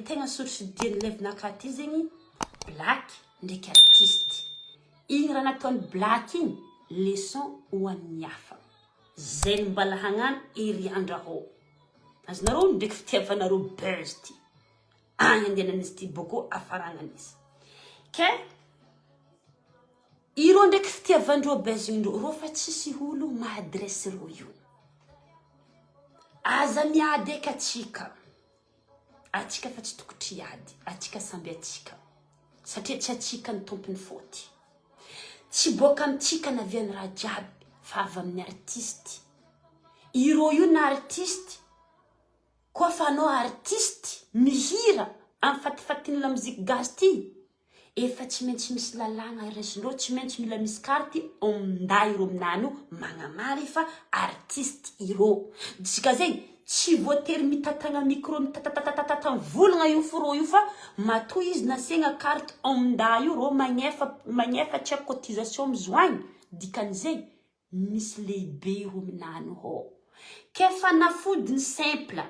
Tegna source dian'ny lève-nakahy ty zegny Black ndraiky artiste. Igny raha nataon'i Black igny leçon ho an'ny hafa. Zay no mbala hagnano heriandrahô. Azonareo ndraiky fitiavanareo buzz ty. Agny andehanan'izy ty bôkô afaragnan'izy. Ke ireo ndraiky fitiavandreo buzz igny ndrô, rô fa tsisy olo maha-adresse rô io. Aza miady eky atsika. Atsika fa tsy tokotry hiady, atsika samby atsika satria tsy atsika ny tompony faute. Tsy boaka amitsika naviany raha jiaby fa avy amin'ny artiste. Ireo io na artiste koa fa anao artiste mihira amin'ny fatifatin'ny lamoziky gasy ty Efa tsy maintsy misy lalàgna raisindreo, tsy maintsy mila misy carte OMDA ireo aminany io magnamary fa artiste ireo. Dika zegny tsy voatery mitatagna micro mitatatatata mivolagna io fo rô io fa matoa izy nasiagna carte OMDA io rô magnefa magnefa tsy haiko cotisation mizoagny dikan'izegny misy lehibe ireo aminany hô. Ke fanafodiny simple.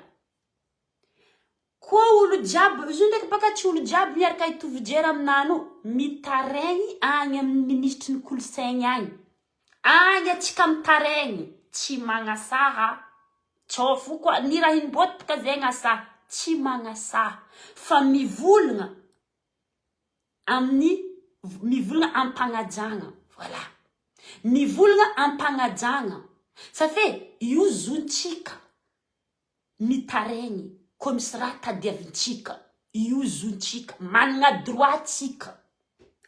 Koa olo jiaby, izy io ndraiky baka tsy olo jiaby miaraka hitovy jery aminano, mitaregny agny amin'ny minisitry ny kolosaigny agny, agny atsika mitaregny, tsy magnasaha, tsao fo koa, nirahimbôty baka zegny asa, tsy magnasaha, fa mivolagna amin'ny, mivolagna am-pagnajagna, voilà, mivolagna am-pagnajagna, ça fait io zontsika. Mitaregny koa misy raha tadiavintsika io zontsika managna droit tsika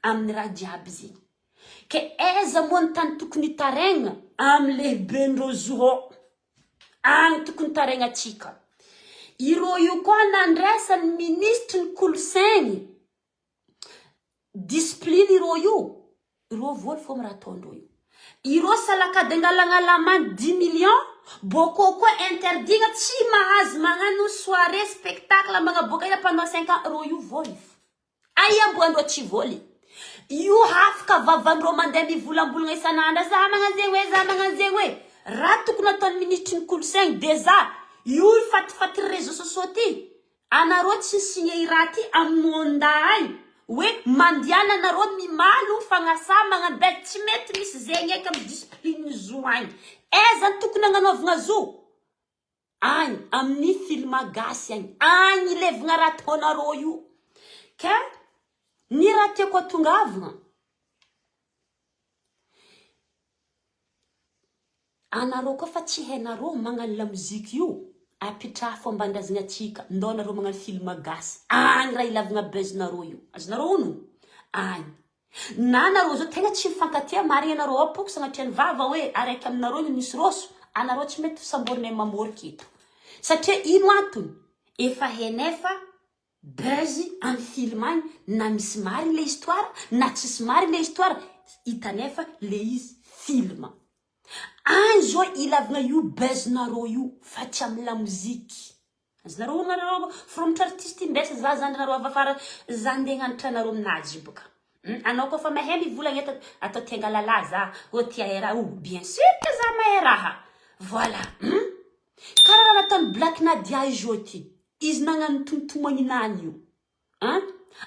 aminy raha jiaby zegny ke aiza moa ny tany tokony hitaregna amy lehibendreo zo agny tokony hitaregnatsika ireo io koa nandraisany minisitry ny kolosaigny Discipline ireo io, ireo voly fô raha ataondreo io. Ireo salakady angalagnala dix millions, bôkô koa interdit-gna tsy mahazo magnano soirée spectacle magnaboaka hira pendant cinq ans, ireo io voly fô. Aia amboandreo tsy voly. Io hafaka vavandreo mandeha mivolambolagna isan'andro, za magnano zegny hoe, za magnano zegny hoe. Raha tokony ataon'ny minisitry ny kolosaigny de za io fatifaty réseaux sociaux ty. Anareo tsy signé i raha ty am onda agny hoe mandiana anareo mimalo fagnasa magnano bel tsy mety misy zegny eky am discipline zo agny aiza ny tokony agnanaovagna zo agny amin'ny film gasy agny agny ilevagna raha ataonareo io ke ny raha tiako atongavagna Anareo koa fa tsy hainareo magnano lamoziky io apitraha fomban-drazagna atsika ndao nareo magnano film gasy agny raha ilavagna buzz nareo io azonareo ono agny na nareo zao tegna tsy mifankatia marigny anareo ao poko sagnatria ny vava hoe araiky aminareo ny misy roso anareo tsy mety samborinay mamôriky eto satria ino antony efa hainay fa Buzz any film any na misy marigny le histoire na tsisy marigny le histoire hitanay fa le izy film. Any zao ilavagna io buzz nareo io fa tsy amy lamoziky. Azonareo ono nareo firomotra artiste imbesa za zandrinareo avy afara za ndeha hagnanatra anareo aminazy io boka. Anao koa fa mahay mivolagna eto atao tia lala za, ô tia raha o bien sûr que za mahay raha. Voilà. Karaha raha nataon'i Black Nadia io zao ty. Izy nagnano tomitomaninany io an!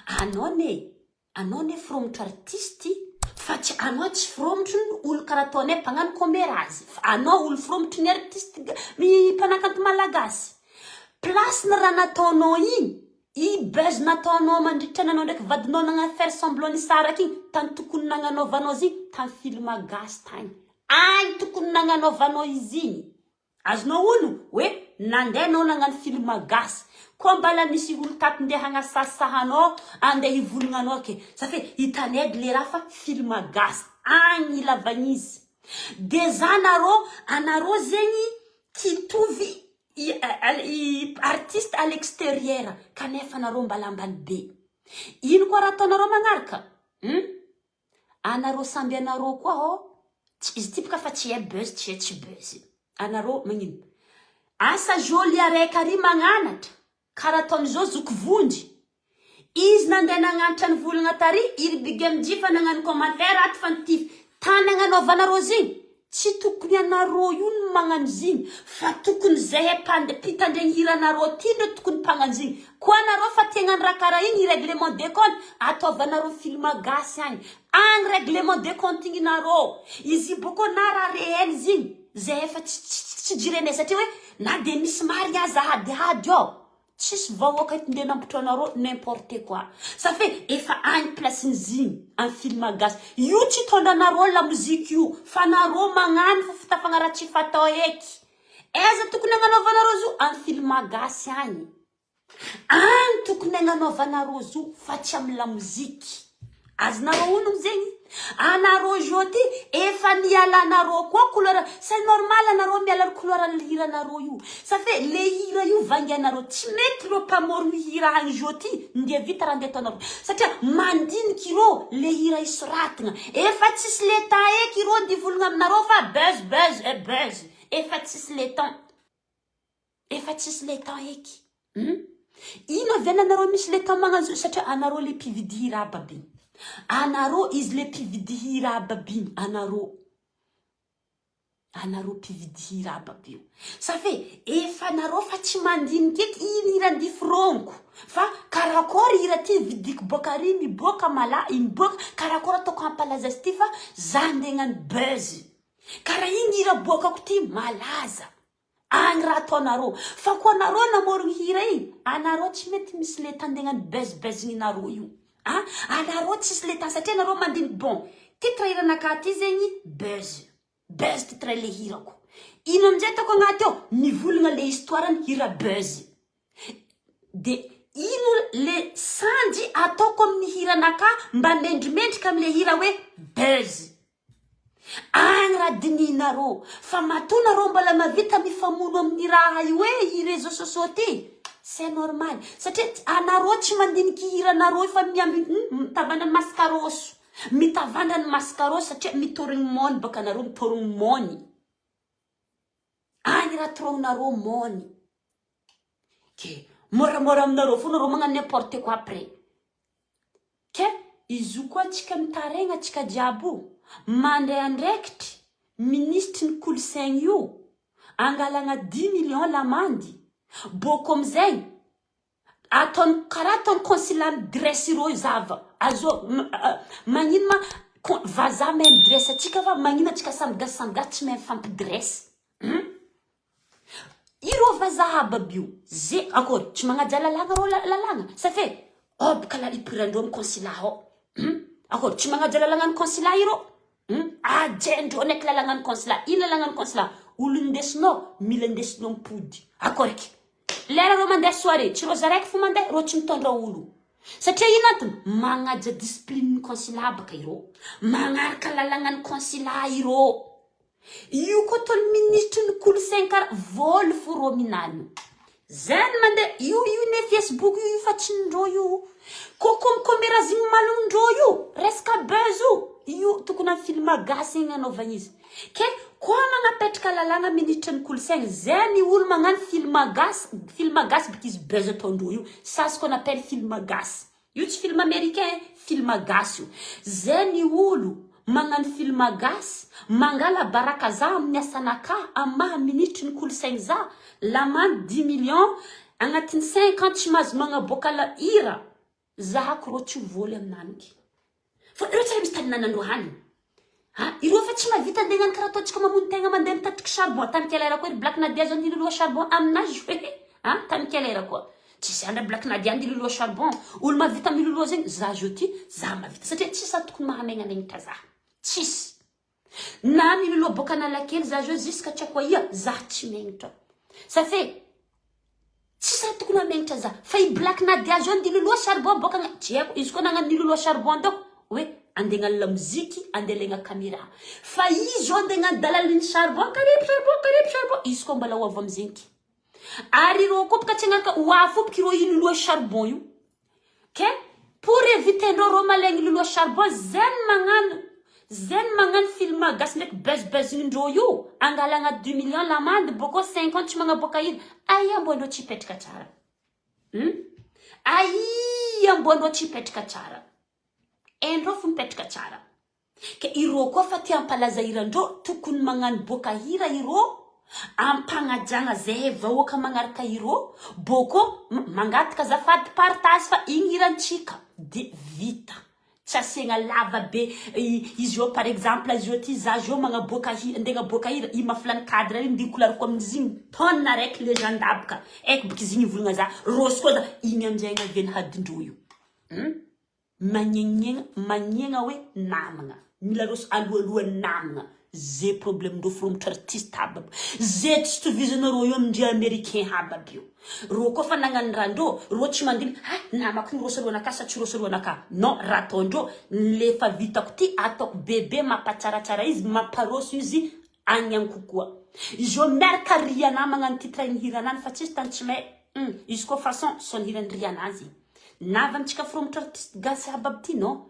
Anao anie, anao anie firomotra artiste fa tsy anao tsy firomotry ny olo karaha ataonay mpagnano comerazy fa anao olo firomotry ny artiste mpanakanto malagasy. Place ny raha nataonao igny, i buzz nataonao mandritra ny anao ndraiky vadinao nagnano faire semblant nisaraka igny, tany tokony nagnanaovanao izy igny, tany film gasy tagny. Agny tokony nagnanaovanao izy igny. Azonao ono hoe nandeha anao nagnano film gasy koa mbala nisy olo tato ndeha hagnasasaha anao andeha hivolagna anao ke ça fait hitanay edy le raha fa film gasy agny ilavagna izy de za nareo anareo zegny hitovy i artiste à l'extérieur kanefa anareo mbala ambany be ino koa raha ataonareo magnaraka hum Anareo samby anareo koa hô tsy izy ty boka fa tsy hay buzz tsy hay tsy buzz anareo magnino asa jolie araiky ary magnanatra kara ataon'izao zoky vonjy izy nandeha nagnanatra ny volagna tary iry big MJ fa nagnano commentaire ato fa nitify tany nagnanaovanareo zegny. Tsy tokony anarô io no magnano zigny fa tokony zahay mpande mpitandregny hiranarô ty no tokony mpagnano zigny koa anarô fa te hagnano raha karaha igny règlement de compte ataovanarô film gasy agny agny règlement de compte igny narô izy bôkô na raha réel zigny zahay efa tsy tsy jirenay satria hoe na de misy marigny aza ahadihady ao Tsisy vahoaka eto ndeha nampitro anareo n'importe quoi. Ça fait efa agny place n'zigny am film gasy. Io tsy itondranareo lamoziky io fa nareo magnano fa fitafagna raha tsy fatao eky. Aiza tokony agnanaovanareo zo? Am film gasy agny. Agny tokony agnanaovanareo zo fa tsy am lamoziky. Azonareo onogno zegny? Anareo jeudi efa nialanareo koa couleur, c'est normal anareo miala ny couleur ny hiranareo io, ça fait le hira io vangainareo, tsy mety reo mpamorogno hira agny jeudi ndeha vita raha ndeha ataonareo, satria mandiniky ireo le hira isoratagna, efa tsisy le temps eky ireo ndeha hivolagna aminareo fa buzz buzz et buzz, efa tsisy le temps. Efa tsisy le temps eky hum. Ino avy anareo misy le temps magnano satria anareo le mpividy hira aby aby igny. Anareo izy le mpividy hira aby aby igny anareo. Anareo mpividy hira aby aby io. Ça fait efa anareo fa tsy mandiniky eky ino hira andiforoniko fa karakôry hira ty vidiko boaka ary miboaka mala miboaka karakôry ataoko hampalaza azy ty fa za ndeha hagnano buzz. Karaha igny hira aboakako ty malaza. Agny raha ataonareo. Fa ko anareo namorogny hira igny, anareo tsy mety misy le tandegnany buzz buzz gninareo io. A, anareo tsisy le temps satria anareo mandiniky bon, titre hiranakahy ty zegny buzz. Buzz titre le hirako. Ino amizay ataoko agnaty ao? Mivolagna le histoire ny hira buzz. De ino le sanjy ataoko amin'ny hiranakahy mba mendrimendrika amle hira hoe buzz. Agny raha dinihinareo fa matoa nareo mbola mavita mifamono amin'ny raha io hoe i réseaux sociaux ty c'est normal satria anareo tsy mandiniky hiranareo io fa miamby mitavandra ny mascarôso mitavandra ny mascarôso satria mitorigny mony baka anareo mitorigny mony agny raha torogninareo mony ke moramora aminareo fo nareo magnano n'importe quoi après Ke izy io koa tsika mitaregna tsika jiaby io mandray andraikitry minisitry ny kolosaigny io angalagna dix millions lamandy bôko amizay ataony karaha ataony consulat midresse ireo io zava azo magnino ma vazaha mahay midresse atsika fa magnino atsika samy gasy samy gasy tsy mahay mifampidresse hum Ireo vazaha aby aby io, ze akory tsy magnaja lalàgna reo lalàgna, ça fait obka la ipoirandreo amy consulat ao, hum akory tsy magnaja lalàgnan'ny consulat ireo, hum ajaindreo ndraiky lalàgnan'ny consulat, ino lalàgnan'ny consulat, olo indesinao mila indesinao mipody, akory eky lera reo mandeha soirée tsy reo zaraiky fo mandeha, reo tsy mitondra olo, satria ino antony, magnaja discipline ny consulat baka ireo, magnaraka lalàgnan'ny consulat ireo. Io koa ataony minisitry ny kolosainy kara voly fo rô minano. Zany mandeha io io ne facebook io io fa tsy ndrô io. Ko komikomerazigny malondrô io resaka buzz io io tokony amy film gasy igny anaovagna izy. Ke koa magnapetraka lalàgna minisitry ny kolosaigny zany olo magnano film gasy film gasy baka izy buzz ataondrô io ça ce qu'on appelle film gasy. Io tsy film américain eh, film gasy io. Zay ny olo magnano film gasy, mangala baraka za amin'ny asanakahy amin'ny maha minitry ny kolosaigny za, lamandy dix millions, agnatin'ny cinq ans tsy mahazo magnaboaka la hira, za ko rô tsy ho voly aminaniky. Fa ireo tsy ary misy tany nanandro hanigny. Ha, ireo fa tsy mahavita andeha hagnano karaha ataontsika mamono tegna mandeha mitatiky charbon tany kelera koa ry Black Nadia zao niloloha charbon aminazy hoe ha tany kelera koa. Tsisy andra Black Nadia niloloha charbon. Olo mahavita miloloha zegny za zao ty za mahavita satria tsisy raha tokony mahamegnamenatra za. Tsisy. Na miloloha boaka Analakely za zao jusqu'à tsy haiko aia za tsy megnatra. Ça fait Tsisy raha tokony hamegnitra za. Fa i Black Nadia zao ndeha hiloloha charbon boaka agny, tsy haiko, izy koa nagnano niloloha charbon dônko hoe andeha hagnano lamoziky, andeha alaigna caméra. Fa izy zao andeha hagnano dalalin'ny charbon, karepy charbon, karepy charbon, izy koa mbola ho avy amizegny. Ary ireo koa boka tsy hagnaraka, ho avy boka ireo hiloloha charbon io. Ke pour éviter ndreo reo malaigny loloha charbon zen magnano zen magnano film gasy ndraiky buzz buzz ndreo io angalagna deux millions l'amende bôkô cinq ans tsy magnaboaka hira aia mbô andreo tsy hipetraka tsara hum aia mbô andreo tsy hipetraka tsara endreo fo mipetraka tsara. Ke irô koa fa te hampalaza hiran-drô, tokony magnano boaka hira irô, ampagnajagna zehe vahoaka magnaraka irô, bôkô mangataka azafady partage fa igny hiran-tsika de vita. Tsy asiagna lava be izy io par exemple izy io ty za zao magnaboaka hira ndeha agnaboaka hira i mafy cadre iny ndeha kolariko amin'izy igny tonne araiky legende aby ka aiko boka izy igny hivolagna za rôsy koa za igny amizay agnavian'ny hadindreo io hum magnegniegna magnegna hoe namagna mila rôsy alohalohan'ny namagna ze problème ndreo firomotra artiste aby aby ze tsy itovizanareo io amindreo américain aby aby io Rô koa fa nagnano raha ndrô, rô tsy mandiny ha namako igny rôso alohanakah sa tsy rôso alohanakah, non raha ataondrô le efa vitako ty ataoko bebe mampatsaratsara izy mamparôso izy agny agny kokoa. Izy io miaraka Rihanna magnano titre ny hiranany fa tsisy tany tsy mahay hum izy koa façon son hiran'i Rihanna zegny. Navantsika firomotra artiste gasy aby aby ty non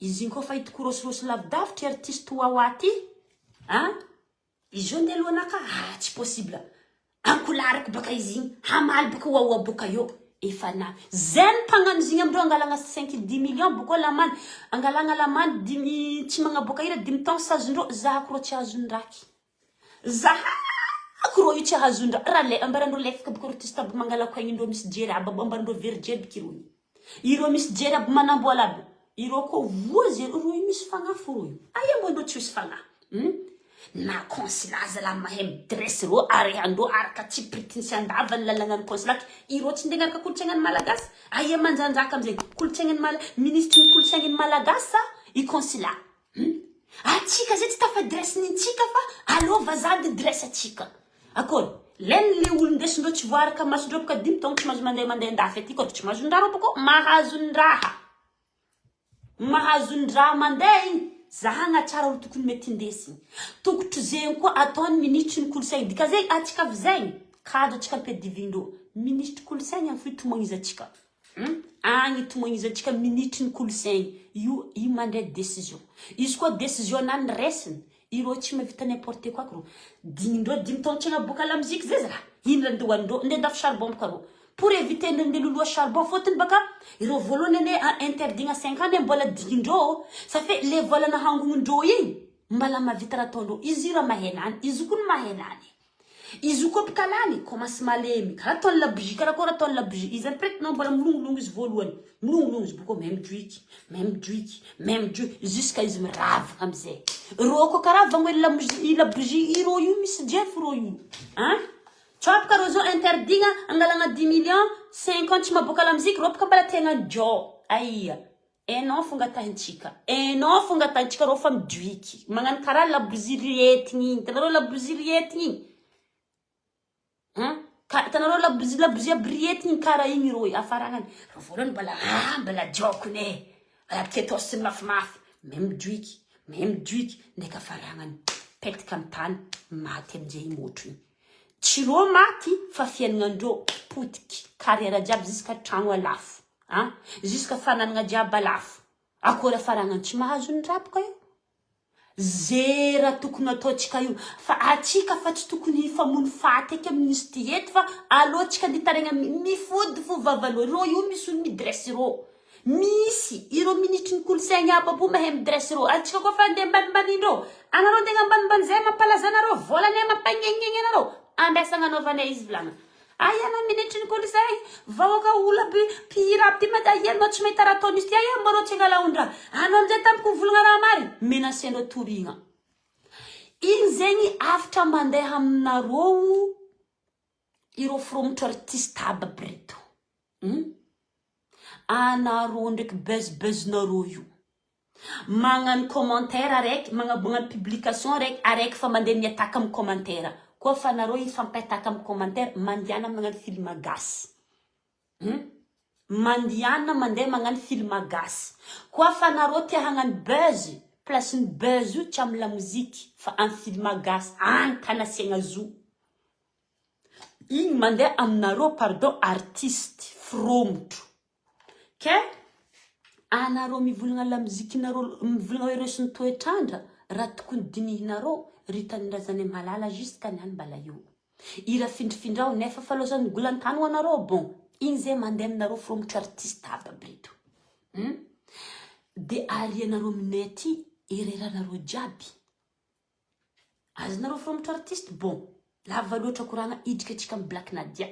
izy igny koa fa hitako rôsorôso lavidavitry artiste wawa ty an. Izy io ndeha alohanaka ah tsy possible ankolariko baka izy igny hamaly baka wawa boka eo efa na zay ny mpagnano izy igny amindreo angalagna cinq dix millions boko lamany angalagna lamany dimy tsy magnaboaka hira dimy taogno sazindreo zahako rô tsy azondraky zahako rô io tsy ahazondra raha le ambarandreo lefaka boko artiste aby mangala koegny ndreo misy jery aby ambarandreo very jery biky rô io. Ireo misy jery aby manambola aby ireo koa voa ze reo io misy fagnahy fo reo io aia moa ireo tsy misy fagnahy hum na consulat zalahy mahay midresse reo arehandreo araka tsy pritiny sy andavany lalagna ny consulat ireo tsy ndeha agnaraka kolontsaigna ny malagasy aia manjanjaka amizay kolontsaigna ny mala minisitry ny kolontsaigna ny malagasy sa i consulat hum atsika zay tsy tafa dresse nintsika fa aleo vazaha de dresse atsika Akory? Leny le olon-desindreo tsy voaaraka masondreo boka dimy taogno tsy mahazo mandeha mandeha andafy aty koa tsy mahazo ndraha reo boko mahazo ndraha mahazo ndraha mandeha igny zahagna tsara olo tokony mety indesigny tokotry zegny koa ataony minisitry ny kolosaigny dika zegny atsika avy zegny kajo atsika ampiadivindreo minisitry kolosaigny am fitomognizantsika hum agny itomognizantsika minitry ny kolosaigny io io mandray décision izy koa décision nany raisiny Ireo tsy mahavita n'importe quoi ko rô. Dignindreo dimy taogno tsy agnaboaka lamoziky zay zalahy. Ino raha ndeha hoanindreo? Ndeha andafo charbon boka rô. Pour éviter ndreo ndeha loloha charbon fôtony baka ireo voalohany anie interdit-gna cinq ans anie mbola dignindreo. Ça fait le vola nahangognindreo igny mbala mahavita raha ataondreo. Izy io raha mahay lany, izy io koa no mahay lany. Izy io koa boka lany commence malemy karaha ataon'ny labozia karakôry ataon'ny labozia izy après non mbola milongilongy izy voalohany milongilongy izy boko mahay midroiky mahay midroiky mahay midroiky jusqu'à izy miravagna amizay rô koa karaha vangoen'ny lamozia i labozia i rô io misy jefo rô io an tsao boka rô zao interdit-gna angalagna dix millions cinq ans tsy mahaboaka lamoziky rô boka mbola tegna jô aia Enao fo angatahintsika enao fo angatahintsika rô fa midriky magnano karaha labozia rietigny igny hitanareo labozia rietigny igny hein ka hitanareo labozia labozia aby rietigny igny karaha igny rô afaragnany rô voalohany mbola ah mbola jokony e mbola tetôsiny mafimafy mais midriky mais midriky ndraiky afaragnany mipetaka amy tany maty amizay i môtro igny tsy rô maty fa fiaignanandreo potiky carrière jiaby jusqu'à tragno alafo An! Jusqu'à fananagna jiaby alafo. Akory hafaragna tsy mahazo ny raboka io? Ze raha tokony ataontsika io fa atsika fa tsy tokony hifamono faty eky amin'izy ty eto fa aleo tsika ndeha hitaraigna mifody fo vava loha reo io misy olo midresse reo misy ireo minitry ny kolosaigny aby aby io mahay midresse reo atsika koa fa andeha ambanimbaniandreo anareo andeha agnambanimbany zay mampalaza anareo volanay mampagnegnignegny anareo ambesa agnanaovanay izy volagna Aia na minitry ny kolosaigny vahoaka olo aby mpihira aby ty mety aia anao tsy mahita raha ataon'izy ty aia mbô tsy angala ondraha anao amizay tampoky mivolagna raha marigny menacendreo torigna igny zegny hafatra mandeha aminareo ireo firomotro artiste aby aby reto hum anareo ndraiky buzz buzz nareo io Magnano commentaire araiky, magnaboagna publication araiky, araiky fa mandeha mi-attaque am commentaire. Koa fa nareo hifampitaka am commentaire, mandiana magnano film gasy. Hum? Mandiana mandeha magnano film gasy. Koa fa nareo te hagnano buzz, place ny buzz io tsy am lamoziky fa am film gasy, any tany asiagna zo. Igny mandeha aminareo pardon artiste, fromotro. Ke anareo mivolagna lamozikinareo mivolagna hoe resin'ny toetr'andra raha tokony dinihinareo ry tanindrazanay malala jusqu'à niany mbala eo hira findrifindrao nefa fa lôzan'ny golantany ho anareo bon igny zay mandeha aminareo fromotro artiste aby aby reto hum de arianareo aminay aty. Erreur-nareo jiaby. Azonareo fromotra artiste bon. Lava loatra koragna idrika atsika am Black Nadia.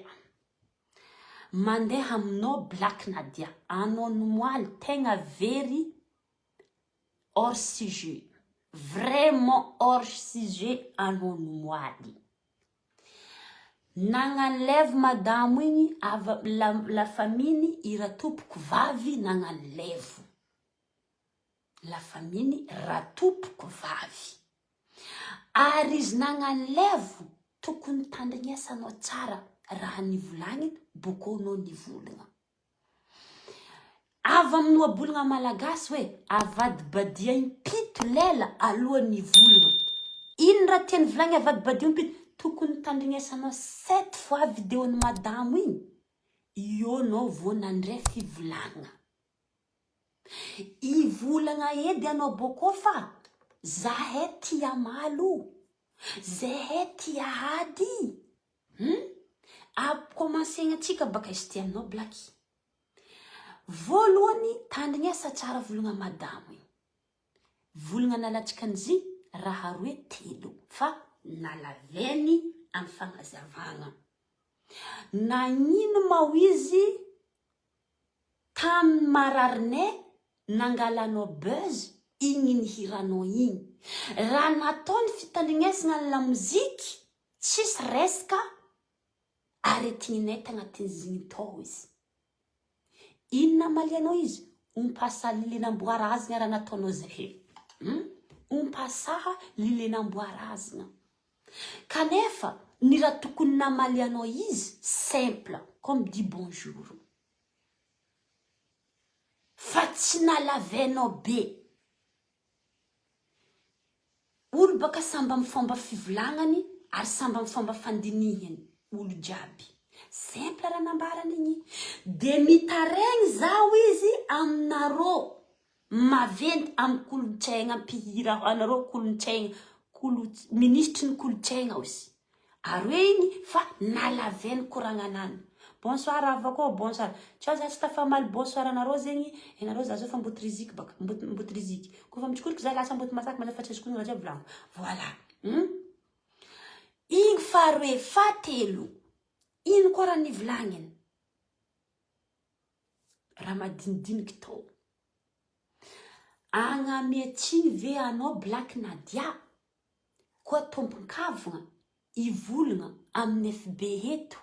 Mandeha aminao Black Nadia. Anao nomoaly tegna very hors sujet. Vraiment hors sujet anao nomoaly. Nagnanlevo madamo igny ava la la famille-ny i ratompoko vavy nagnanlevo. La famille-ny ratompoko vavy. Ary izy nagnanlevo tokony tandrignesanao tsara raha nivolagniny bokô nao nivolagna. Avy amin'ny ohabolagna malagasy hoe avadibadia impito lela alohan'ny hivolagna. Ino raha tiany volagny avadibadia impito? Tokony tandrignesanao sept fois video-n'i madamo igny, eo anao vao nandray fivolagna. Hivolagna edy anao bôkô fa zahay tia malo, zahay tia ady. Hum? Ampikomansegna antsika baka izy ty aminao Blacky. Voalohany tandrignesa tsara volagna madamo igny. Volagna nalatsaka njy raha roe telo fa nalaveny amy fagnazavagna. Nagnino mao izy Tamin'ny mararinay nangalanao buzz igny nihiranao igny. Raha natao ny fitandrignesagna ny lamoziky tsisy resaka aretigninay tagnatin'izigny tao izy. Ino namalianao izy? Ompasaha lilenamboarazagna raha nataonao zahay. Hum? Ompasaha lilenamboarazagna. Kanefa ny raha tokony namalianao izy simple comme dit bonjour. Fa tsy nalavainao be. Olo baka samby am fomba fivolagnany ary samby am fomba fandinihany olo jiaby. Simple raha nambarany igny. De mitaregny zaho izy aminarô maventy am kolontsaigna mpihira anareo kolontsaigna kolo minisitry ny kolontsaigna ozy. Ary hoe igny fa nalaven koragnanany. Bonsoir havako ô, bonsoir. Tsy za tsy tafamaly bonsoir anareo zegny, enareo za zao fa mboty riziky baka, mboty mboty riziky. Koa fa mitsikoriky za lasa mboty masaky maza fa tsy azoko raha jiaby volagniko. Voilà. Hum. Igny faharoe, fahatelo. Ino koa raha nivolagniny? Raha madinidiniky tao. Agnamia tsiny ve anao Black Nadia? Koa tompon-kavogna hivolagna amin'ny FB eto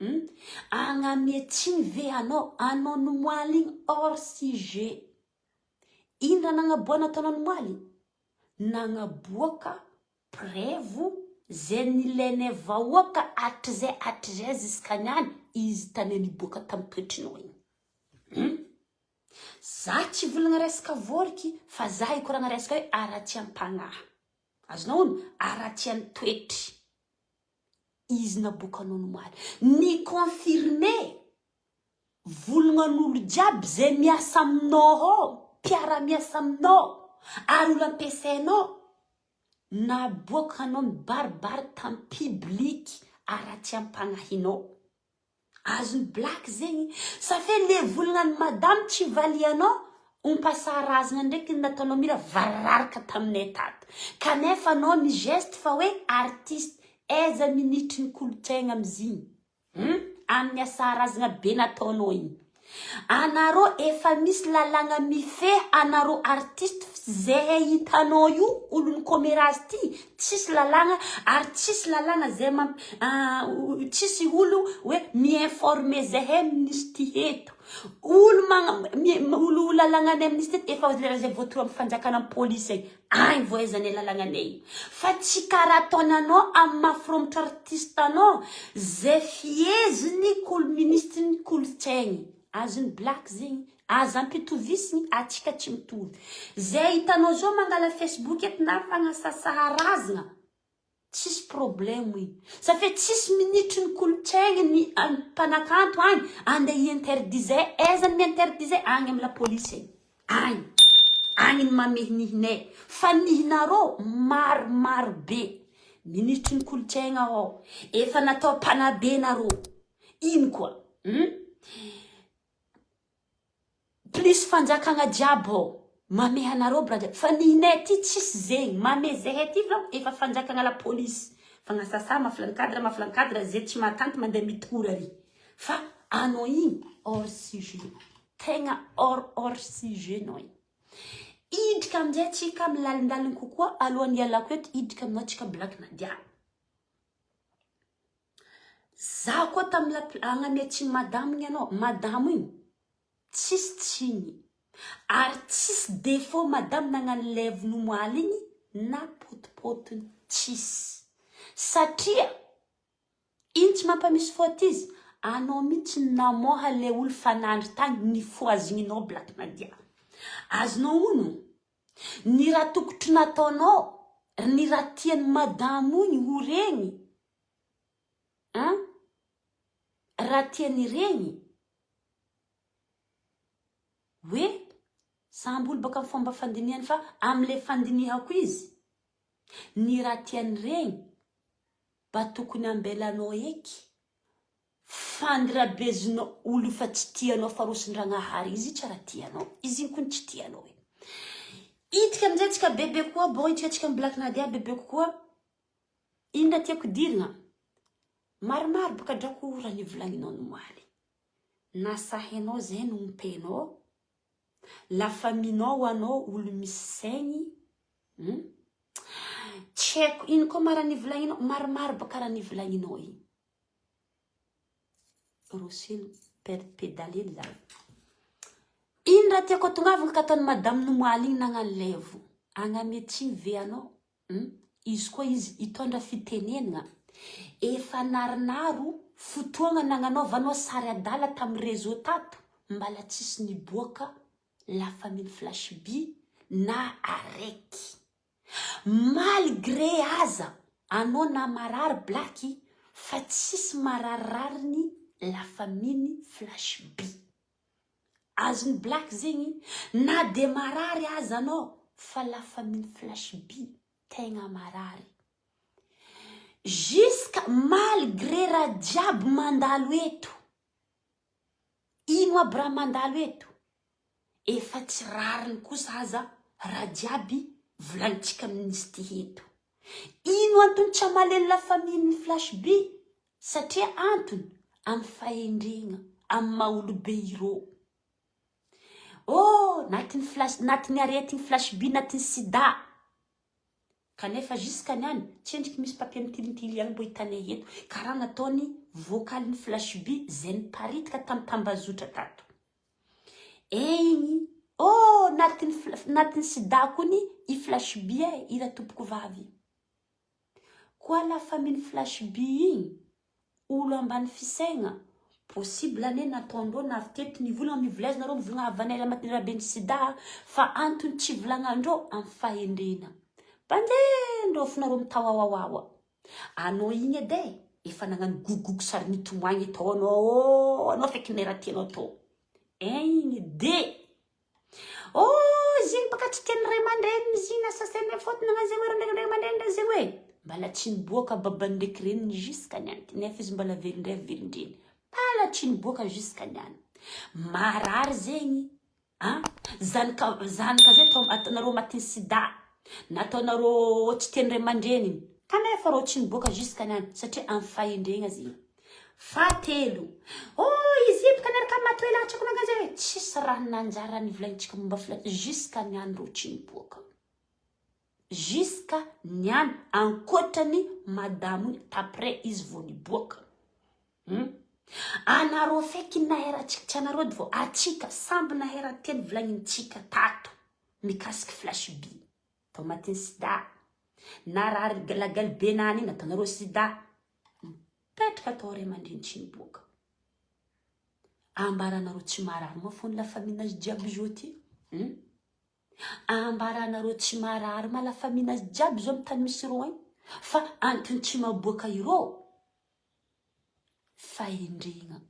hum agnamia tsiny ve anao anao nomoaly igny hors sujet ino raha nagnaboa nataonao nomoaly nagnaboaka prevo zay nilainay vahoaka hatrizay hatrizay ziska niany izy tane niboaka tamin'ny toetrinao igny hum Za tsy volagna resaka vôriky fa za hikoragna resaka hoe haratsiam-pagnahy. Azonao ono? Haratsian'ny toetry. Izy naboakanao nomaly. Ni confirmer volognan'olo jiaby zay miasa aminao ao, mpiara-miasa aminao, ary olo ampiasainao, naboakanao mibaribary tamin'ny public haratsiam-pagnahinao. Azony black zegny ça fait le volagna ny madame tsy valianao ompasaharazagna ndraiky ny nataonao mira vararaka taminay tato kanefa anao mi geste fa hoe artiste aiza minitry ny kolontsaigna amizigny hum amin'ny asaharazagna be nataonao igny anareo efa misy lalagna mifehy anareo artiste Zehe hitanao io olon'ny comérage ty tsisy lalàgna ary tsisy lalàgna zay mamp tsisy olo hoe mi-informer zehe amnistie eto olo magna olo lalàgnanay amnistie eto efa lera zay voatoro amin'ny fanjakana amin'ny polisy agny agny vao ahaizanay lalàgnanay io fa tsy karaha ataonanao amin'ny maha fromotra artiste anao zay fiheziny kolo ministry ny kolontsaigny azon'ny black zegny Aza ampitovisiny atsika tsy mitovy. Zay hitanao zao mangala facebook eto na fagnasasaha razagna tsisy problème igny. Ça fait tsisy minitry ny kolontsaigny ny mpanakanto agny andeha hi-interdiser aiza ny mi-interdiser agny amy la police agny. Agny. Agny ny mamehy nihinay. Fa nihinareo maromaro be. Minitry ny kolontsaigna ao. Efa natao mpanabe nareo. Ino koa? Hum? Plus fanjakagna jiaby ao. Mamehy anareo brother fa ninay ty tsisy zegny mamehy zehay ty volako efa fanjakagna la police fagnasasa mafy cadre mafy cadre ze tsy mahatanty mandeha mitory ary fa anao igny hors sujet tegna hors hors sujet nao igny. Idrika amizay tsika milalindaligny kokoa alohan'ny hialako eto idrika aminao tsika Black Nadia. Za koa tamy la agnamia tsiny madamo igny anao madamo igny Tsisy tsiny ary tsisy défaut madame nagnano lève nomoaly igny na potipotiny tsisy satria ino tsy mampamisy faute izy anao mitsy namoha le olo fa nandry tagny nifohazigninao black nadia azonao ono ny raha tokotry nataonao ny raha tiany madamo igny ho regny an raha tiany regny Hoe samby olo baka am fomba fandinihany fa amle fandinihako izy ny raha tiany regny mba tokony ambelanao eky fandrabezinao olo fa tsy tianao fa rosindragnahary izy tsy raha tianao izy iny kony tsy tianao e iditra amizay tsika bebe koa bon iditra tsika am black nadia bebe kokoa ino raha tiako idirigna maromaro baka drako raha nivolagninao nomaly Na sahinao zay no ompenao, la famille-nao anao olo misy saigny hum, tsy haiko ino koa ma raha nivolagninao, maromaro baka raha nivolagninao igny. Rosino per pedale hely zaho. Ino raha tiako atongavagna ka ataon'i madame nomoaly igny nagnano levo, agnamia tsiny ve anao? Hum izy koa izy hitondra fitenenagna efa narinaro fotoagna nagnanaovanao sary adala tam réseau tato mbala tsisy niboaka la famille flash by na araiky malgré aza anao na marary blaky fa tsisy mararirariny la famille flash by. Azon'i Black zegny na de marary aza anao fa la famille flash by tegna marary. Jusqu'à malgré raha jiaby mandalo eto, ino aby raha mandalo eto, efa tsy rariny kosa aza raha jiaby volanintsika amin'izy ty eto. Ino antony tsy amaleny la famille ny flash by? Satria antony amin'ny fahendrena, amin'ny maha olobe ireo. Oh, natin'ny flash, natin'ny aretigny flash by, natin'ny sida. Kanefa jusqu'à niany, tsy endriky misy papier mitilintily ihany mbô hitanay eto, karaha nataony vocal-n'ny flash by zay niparitaka tamin'ny tambazotra tato. Egny, oh, natin'ny natin'ny sida kony i flash by e, i ratompoko vavy. Koa la famille flash by igny olo ambany fisaigna possible anie nataondreo navy teto nivolagna mivolaiza nareo mivolagna havanay la raben'ny sida fa antony tsy volagnandreo am fahendrena mpandeha fo nareo mitawawawawa anao igny edy e efa nagnano gogogo sary nitomagny tao anao anao feky nera tianao tao igny de Oh zegny baka tsy tian'ny ray aman-dreniny izy igny asasena fôtony nagnano zegny hoe ray aman-dreny ndray zegny hoe mbala tsy niboaka babany ndraiky reniny jusqu'à niany ty nefa izy mbala velon-dray velon-dreny mbala tsy niboaka jusqu'à niany marary zegny a zanaka zanaka zay atao ataonareo matin'ny sida nataonareo tsy tian'ny ray aman-dreniny kanefa reo tsy niboaka jusqu'à niany satria amin'ny fahendrena zegny Fahatelo, oh izy io bôka niaraka amin'ny matoe latsaka nagnano zay hoe tsisy raha nanjary nivolanintsika momba fila jusqu'à niany reo tsy niboaka. Jusqu'à niany ankoatrany madamo iny après izy vao niboaka. Hum. Anareo feky naherantsika tsy anareo edy vao atsika samby naheran-teny volagnintsika tato mikasiky flash by. Tao matin'ny sida. Narary lagaly be nany iny nataonareo sida. Mipetraka tao ray aman-dreny tsy niboaka. Ambaranareo tsy marary moa fony la famille nazy jiaby zao ty. Hmm? Ambaranareo tsy marary ma la famille nazy jiaby zao amin'ny tany misy reo agny. Fa antony tsy maboaka ireo fahendrena.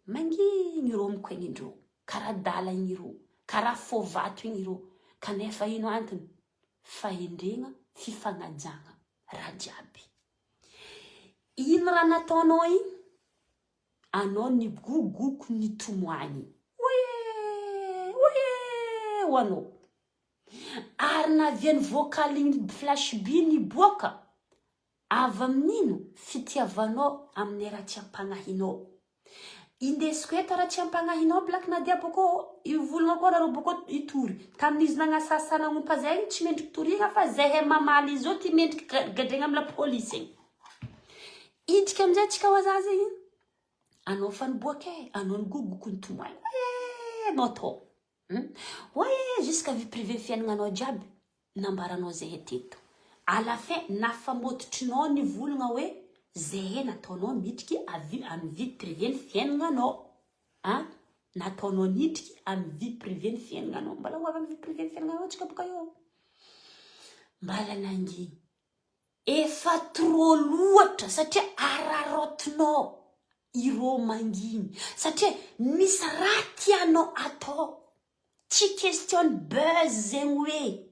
Manginy ireo mikoegny indreo. Karaha adala igny ireo. Karaha fô vato igny ireo. Kanefa ino antony? Fahendrena, fifagnajagna raha jiaby. Ino raha nataonao igny? Anao nigogoko nitomoagny. Oe! Oe! Ho anao. Ary navian'ny vocal-n'ny Flash B niboaka avy amin'ino fitiavanao amin'ny haratsiam-pagnahinao. Indesiko eto haratsiam-pagnahinao Black Nadia bôkô hivolagna koa nareo bôkô hitory. Tamin'izy nagnasasa nagnompa zay igny tsy mendriky toriagna fa zahay mamaly izy io ty mendriky gadraigna amy la police igny. Iditra amizay tsika hoa za zegny, anao fa niboaka e, anao nigogoky nitomany, oe anao tô. Hum oe jusqu'à vie privée fiaignanao jiaby nambaranao zehe teto à la fin nafamototrinao nivolagna hoe zehe nataonao midriky avy amy vie privée ny fiaignanao an nataonao nidriky amy vie privée ny fiaignanao mbala ho avy amy vie privée ny fiaignanao tsika boka eo mbala nangigny Efa trop loatra satria araraotinao ireo manginy satria misy raha tianao atao tsy question ny buzz zegny hoe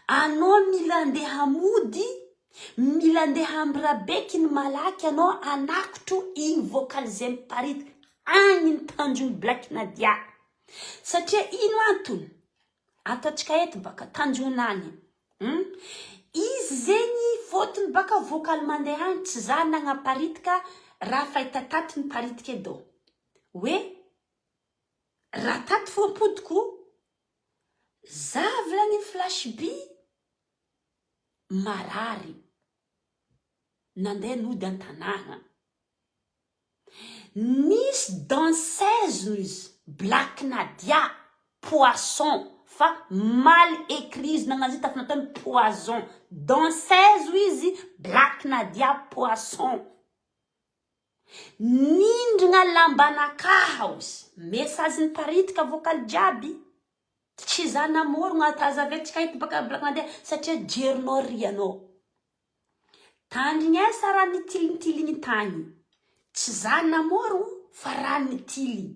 anao mila andeha hamody mila andeha amirabeky ny malaky anao anakotro igny vocal zay miparita agny ny tanjogny black nadia satria ino antony Ataontsika eto baka tanjonany hum izy zegny fôtony baka vocal mandeha agny tsy za nagnaparitika raha fahita tato niparitika edo hoe raha tato fô ampodiko za volagniny flash by marary nandeha nody antanagna Nisy danseuse izy Black Nadia poisson fa mal écrit izy nagnano izy tafa nataony poison danseuse izy Black Nadia poisson nindrigna lambanakaha ozy message niparitika vocal jiaby tsy za namorogna tazavaintsika eto baka Black Nadia satria jerinao rianao Tandrignesa raha nitilintiligny tagny. Tsy za namorogno fa raha nitiligny.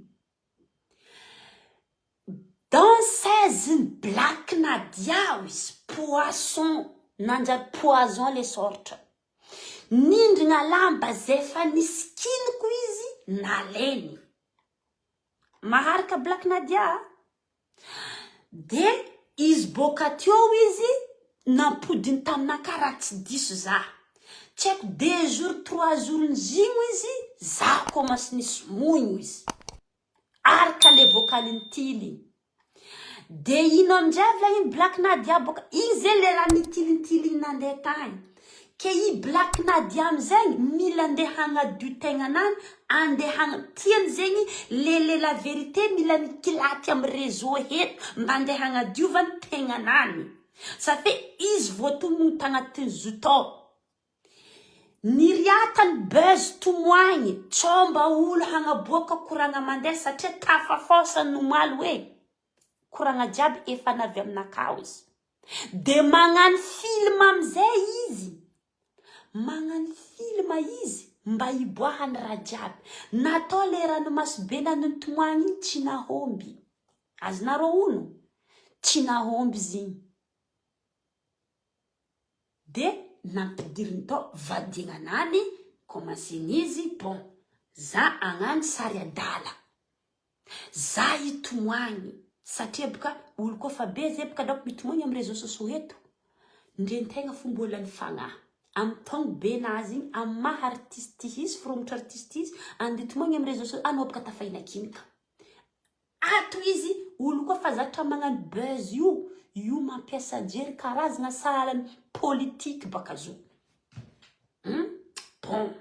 Danseuse ny Black Nadia izy, poisson, nanjary poison le soratra. Nindrigna lamba zay efa nisikiniko izy nalainy. Maharaka Black Nadia a. De izy boaka teo izy nampodiny taminakahy raha tsy diso za. Tsy haiko deux jours trois jours nizigno izy za commence nisy moigno izy. Araka le vocal-n'i Tily igny. De ino amizay avy la iny Black Nadia boaka igny zay le raha nitilintiligny nandeha tagny. Ke i Black Nadia amizegny mila andeha hagnadio tegnanany, andeha hagna, tiany zegny le le la vérité mila mikilaty amy réseau eto mba andeha hagnadiovany tegnanany. Ça fait izy voatonogno tagnatin'ny zo tao. Niriatany buzz tomoagny, tsao mba olo hagnaboaka koragna mandeha satria tafafôsany omaly hoe koragna jiaby efa navy aminakaho izy. De magnano film amizay izy, magnano film izy mba hiboahany raha jiaby. Natao le ranomaso be nanontomoagny igny tsy nahomby. Azonareo ono? Tsy nahomby izy igny. De nampidiriny tao vadiagnanany, commencer-n'izy, bon, za agnano sary adala. Za hitomoagny satria boka olo koa fa be zay boka daoko mitomoagny am réseaux sociaux eto ndrentegna fo mbola ny fagnahy am taogno be nazy igny am maha artiste izy firomotra artiste izy andeha hitomoagny am réseaux sociaux anao boka tafahinankinika ato izy olo koa fa zatra magnano buzz io io mampiasa jery karazagna sahalan'ny politique baka zo hum bon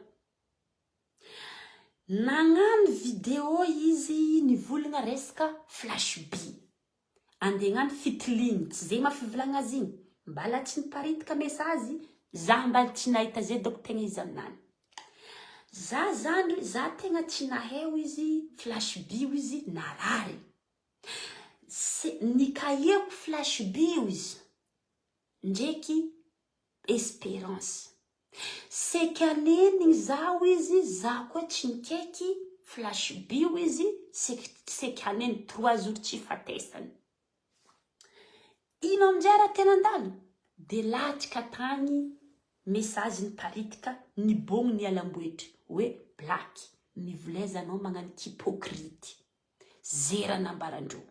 Nagnano video izy nivolagna resaka flash by. Andeha hagnano fitiliana, tsy zay ma fivolagna azy igny. Mbala tsy niparitaka message, za mbala tsy nahita zay donc tegna izy aminany. Za zandry, za tegna tsy nahay hoy izy flash by hoy izy narary. Se- nikahiako flash by hoy izy, ndreky Esperance. Saika nenigny zaho izy zaho koa tsy nikaiky flash bio izy saika haneno trois jours tsy ifatesany. Ino aminjay raha tena nandalo? De latsaka tagny message niparitika nibogno ny alamboetry hoe black mivoleza anao magnano k'hypocrite. Ze raha nambarandreo.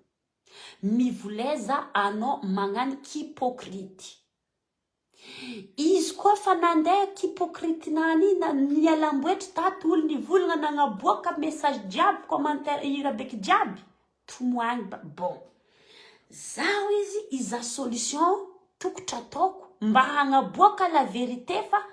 Mivoleza anao magnano k'hypocrite. Izy koa fa nandeha k'hypocrite-nany iny na nialamboetry tato olo nivolagna nagnaboaka message jiaby commentaire i rabeky jiaby tomoagny ba bon zaho izy iza solution tokotry ataoko mba hagnaboaka la vérité fa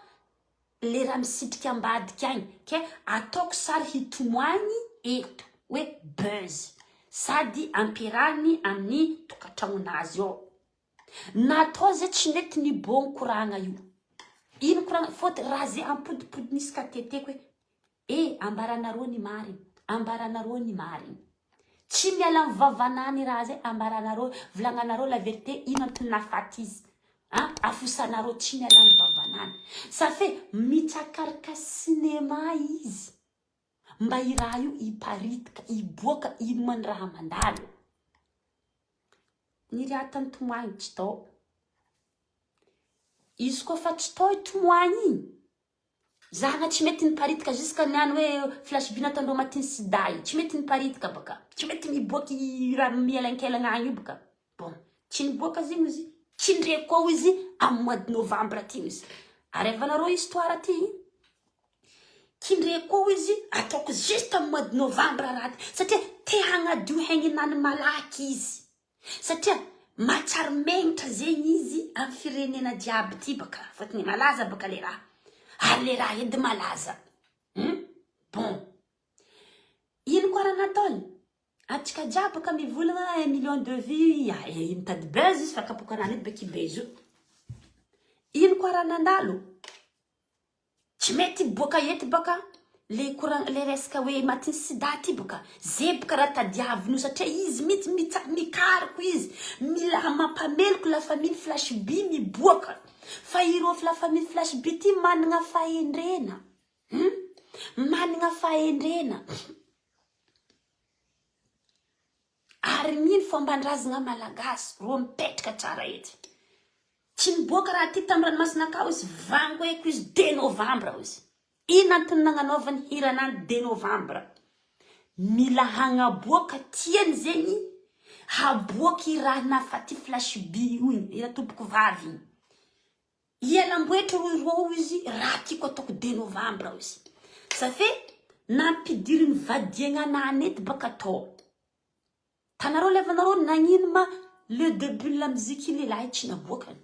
le raha misitrika ambadika agny ke ataoko sary hitomoagny eto hoe buzz sady ampiarahiny amin'ny tokantragnonazy ao. Natao zay tsy nety ny bon koragna io. Ino koragna fôtony raha zay ampodipodiny isaka teteko hoe eh ambaranareo ny marigny, ambaranareo ny marigny. Tsy miala amin'ny vavanà ny raha zay ambaranareo, volagnanareo la vérité ino antony nahafaty izy. An, afosanareo tsy miala amin'ny vavanà. Ça fait mitsakaraka cinéma izy mba i raha io hiparitika, hiboaka ino ma ny raha mandalo. Niriata ny tomoagny tsy tao. Izy koa fa tsy tao i tomoagny igny, zahagna tsy mety niparitika jusque niany hoe flash by nataondreo matin'ny sida io, tsy mety niparitika baka, tsy mety miboaky raha mielankelagna agny io baka. Bon, tsy niboaka zegny izy, tsy ndre koa izy amin'ny mois de novembre aty izy. Arevanareo histoire ty? Kindre koa izy ataoko juste am mois de novembre raha ty satria te hagnadio hegnenany malaky izy satria mahatsiaro megnitra zegny izy am firenena jiaby ty baka fôtony malaza baka le raha ary le raha edy malaza hum bon ino koa raha nataony atsika jiaby baka mivolagna un million de vues ya eh mitady buzz izy fa kapokanany edy baka i buzz io ino koa raha nandalo Tsy mety hiboaka eto baka le koragna le resaka hoe matin'ny sida ty baka zeboka raha tadiaviny io satria izy mihitsy mitsa mikaroko izy mila mampameloko la famille flash by miboaka fa ireo la famille flash by ty managna fahendrena hum managna fahendrena ary mino fomban-drazagna malagasy rô mipetraka tsara etsy Tsy niboaka raha ty tam ranomasina akao izy vango eko izy de novembre ozy. Ino antony nagnanaovany hiranany de novembre? Mila hagnaboaka tiany zegny haboaky i raha nafaty flash by io igny, i ratompoko vavy igny. Hialamboetra roy roa izy raha tiako ataoko de novembre ozy. Ça fait nampidiriny vadiagnanany eto baka tao. Tanareo le havanareo nagnino ma le debut ny lamoziky lehilahy tsy naboakany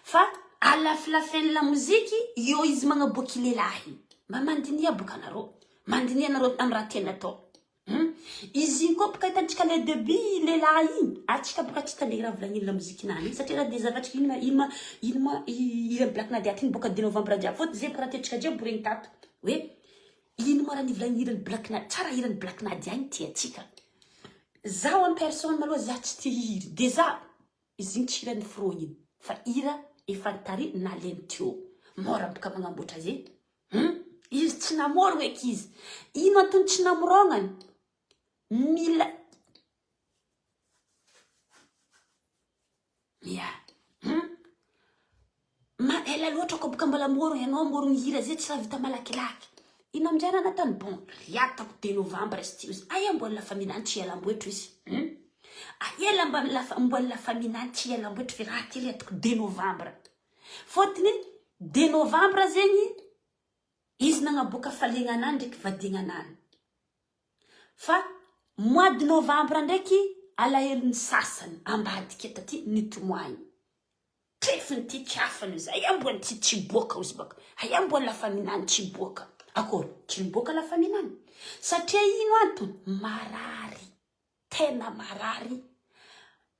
fa à la la fin ny lamoziky eo izy magnaboaky lehilahy mba mandiniha boka anareo mandiniha anareo amy raha tiany atao hum izy iny koa boka hitantsika le debut lehilahy iny atsika boka tsy tandregny raha volagniny lamozikinany iny satria raha de zavatry ino ma ino ma ino ma hiran'i Black Nadia ty niboaka de novembre jiaby fôtony zay boka raha tiantsika jiaby regny tato hoe Ino moa raha nivolagny hiran'i Black Nadia, tsara hiran'i Black Nadia igny tiantsika. Zaho en personne maloha za tsy tia hihiry, de za izy igny tsy hira niforogniny igny fa hira efa nitary nalainy teo. Mora boka magnamboatra ze. Hum, izy tsy namorogno eky izy. Ino antony tsy namorognany? Mila Ya. Hum. Ma ela loatra ko boka mbola morogny anao morogny hira zay tsy raha vita malakilaky. Ino amizay raha nataony bon riatako de novembre izy ty izy. Aia mbola la famille nany tsy hialamboetro izy. Hum. Aia la mba la mbola la famille nany tsy hialamboetro fa raha ty riatako de novembre. Fôtony de novembre zegny izy nagnaboaka hafaliagnanany ndraiky vadiagnanany. Fa mois de novembre ndraiky alahelon'ny sasany ambadika taty nitomoagny. Trefiny ty tsy afany izy, aia mbola ty tsy hiboaka ozy baka, aia mbola la famille any tsy hiboaka. Akory, tsy niboaka la famille any. Satria ino antony? Marary, tena marary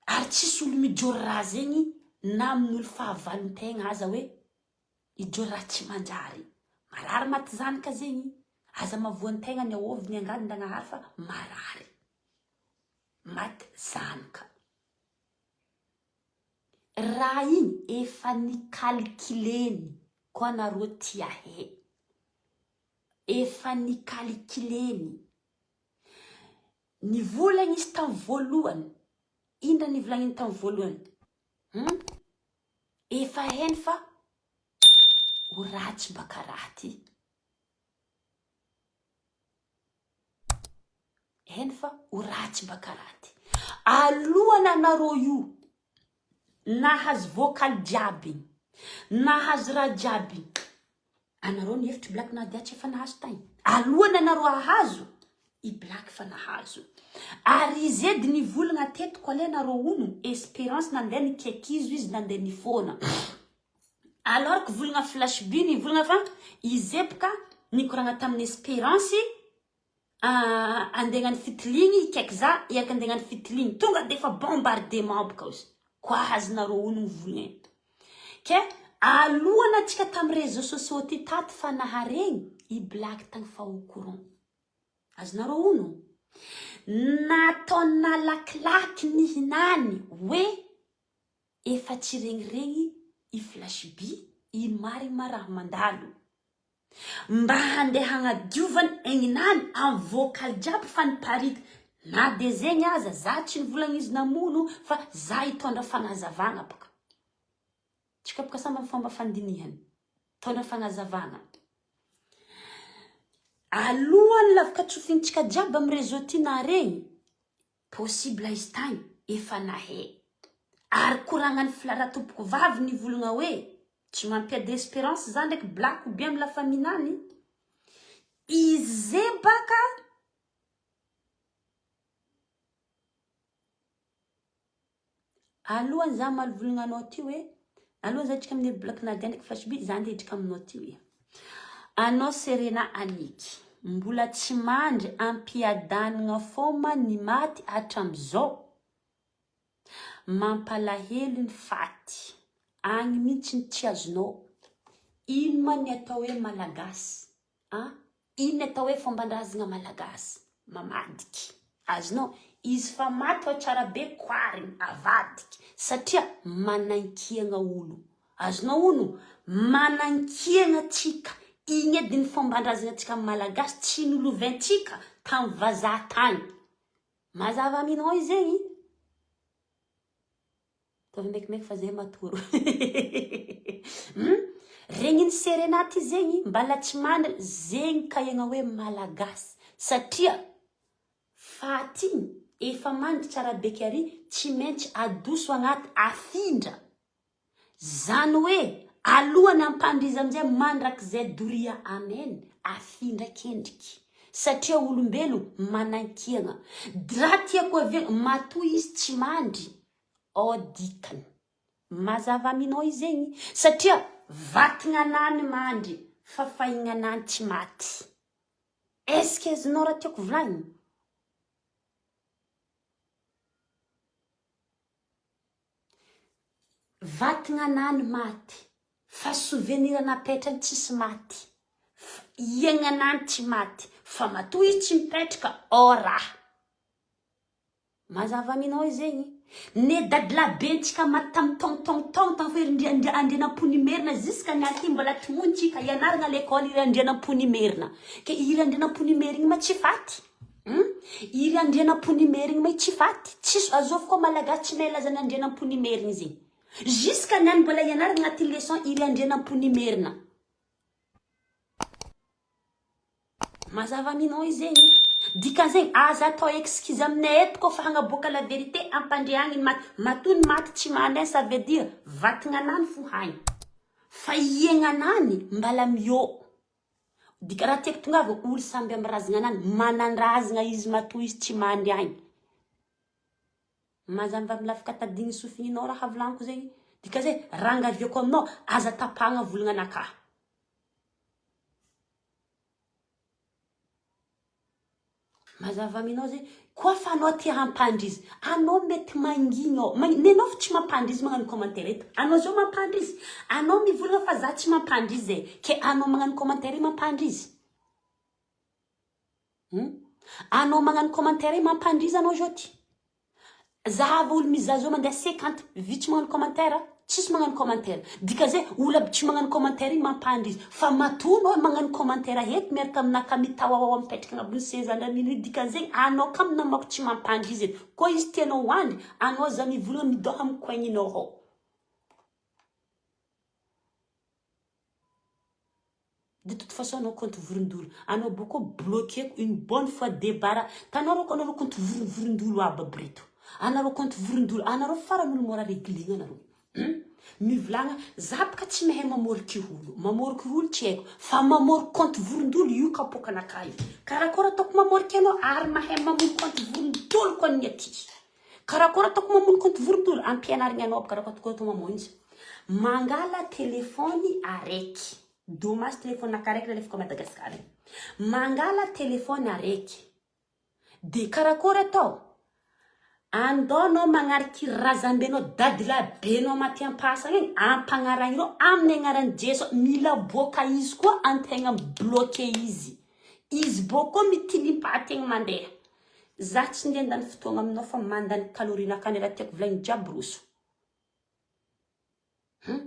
ary tsisy olo mijoro raha zegny na amin'olo fahavalon-tegna aza hoe Ijoro raha tsy manjary. Marary maty zanaka zegny. Aza mavoan-tegna ny aovy ny angady Ndagnahary fa marary. Maty zanaka. Raha igny efa ni-calculeny koa nareo tia he. Efa ni-calculeny. Nivolagna izy tamy voalohany. Ino raha nivolagniny tamy voalohany? Hum? Efa hainy fa ho ratsy mba karaha ty. Hainy fa ho ratsy mba karaha ty. Alohany anareo io nahazo vocal jiaby, nahazo raha jiaby, anareo nihevitry Black Nadia tsy efa nahazo tagny. Alohany anareo hahazo, i Black fa nahazo. Ary izy edy nivolagna teto ko ale nareo ono, Esperance nandeha nikekizo izy nandeha nifona. Alors que volagna flash by nivolagna fa i Zebka nikoragna tamin'i Esperance andeha hagnano fitiliagny hikaiky za hiaraka andeha hagnano fitiliagny tonga de efa bombardement boka ozy ko azonareo onogno volagna e ke alohana antsika tamy réseaux sociaux ty tato fa naharegny i black tagny fa au courant azonareo ono nataony nalakilaky nihinany hoe efa tsy regniregny i flash by ino marigny ma raha mandalo Mba handeha hagnadiovany egninany am vocal jiaby fa niparita na de zegny aza za tsy nivolagna izy namono fa za hitondra fagnazavagna baka tsika baka samby am fomba fandinihany mitondra fagnazavagna alohany lavaka tsofintsika jiaby am réseau ty naregny possible izy tagny efa nahay ary koragnany fla ratompoko vavy nivolagna hoe Tsy mampiady esperance za ndraiky black ou bien am la famille nany ize baka alohany za hamaly volagna anao ty hoe alohany za hidrika amin'ny black Nadia ndraiky flash by za ndeha hidrika aminao ty hoe anao Serena Aniky mbola tsy mandry ampiadanagna foma ny maty hatramizao Mampalahelo ny faty. Agny mintsy ny tsy azonao. Ino ma ny atao hoe malagasy a? Ino ny atao hoe fomban-drazagna malagasy? Mamadiky. Azonao? Izy fa maty ao tsara be koarigny, avadiky. Satria manankiagna olo. Azonao ono? Manankiagna tsika. Igny edy ny fomban-drazagna tsika malagasy tsy nolovaintsika tamy vazaha tagny. Mazava aminao izegny? Ataovy maikimaiky fa zay matory. Hum? Regnin'i Serena ty zegny mbala tsy mandry zegny kaiagna hoe malagasy satria faty igny efa mandry tsara beky ary tsy maintsy adoso agnaty afindra Zany hoe alohany hampandriza amizay mandrakizay doria amen afindra kendriky satria olombelo manankiagna raha tiako aviagna matoa izy tsy mandry ao dikany mazava aminao izegny satria vatagnanany mandry fa fahignanany tsy maty est ce que azonao raha tiako volagniny? Vatgnanany maty fa souvenir napetrany tsisy maty fa iagnanany tsy maty fa matoa izy tsy mipetraka ao raha mazava aminao izegny ne dadilabentsika maty tam taogno taogno taogno tam fa ry Andrianampoinimerina jusqu'à niany ty mbola tomontsika ianaragna l'école iry Andrianampoinimerina ke iry Andrianampoinimerina ma tsy faty Hum? Iry Andrianampoinimerigny may tsy faty, tsisy azovy koa Malagasy tsy mahay lazan'i Andrianampoinimerigny zegny. Jusqu'à niany mbola ianaragna agnatin'ny leçon iry Andrianampoinimerina. Mazava aminao izegny. Dikan'izegny aza atao excuse aminay eto koa fa hagnaboaka la vérité ampandriagny ny maty. Matoa ny maty tsy mandeha ça veut dire vatagnanany fo hagny. Fa iagnanany mbala miô. Dika raha tiako tongava olo samby am razagna anany manandrazagna izy matoa izy tsy mandry agny mazava am lafika tadigny sofigninao raha volagniko zegny dika zay rangaviako aminao aza tapahagna volagna anakahy Mazava aminao zay koa fa anao te hampandry izy anao mety mangigny ao nenao fa tsy mampandry izy magnano commentaire eto anao zao mampandry izy anao mivolagna fa za tsy mampandry izy e ke anao magnano commentaire io mampandry izy hum anao magnano commentaire io mampandry izy anao zao ty Zahava olo mizaha zao mandeha 50 vitsy magnano commentaire tsisy magnano commentaire dikan'izay olo aby tsy magnano commentaire igny mampandry izy fa matoa anao magnano commentaire eto miaraka aminah ka mitawawawa mipetraka agnabon'ny seza ndra mino io dikan'izegny anao ka namako tsy mampandry izy eto koa izy tianao hoandry anao za mivolagna midôha amy coin-nao ao. De toute façon anao compte vorondolo anao boko bloqueko une bonne fois debara tanao rô anao rô compte vorondolo aby aby reto. Anareo compte vorondolo, anareo farany olo mora reglegna anareo. Hum? Mivolagna, za boka tsy mahay mamoriky olo, mamoriky olo tsy haiko, fa mamoriky compte vorondolo io kapoakanakahy io. Karakôry ataoko mamoriky anao ary mahay mamono compte vorondolo koa ny aty. Karakôry ataoko mamono compte vorondolo, ampianarigny anao aby karakôry ataoko atao mamono izy. Mangala téléphone araiky, dommage téléphone naka araiky nalefako à Madagascar. Mangala téléphone araiky. De karakôry atao? Andao anao magnariky razambenao dadilabenao maty ampasagna igny, ampagnaragna ireo amin'ny agnaran'i Jeso, mila aboaka izy koa antegna mi-bloquer izy, izy bôko mitilimpaty igny mandeha. Za tsy ndeha handany fotoagna aminao fa mandany calorie-nakahy ny raha tiako volagniny jiaby roso. Hum.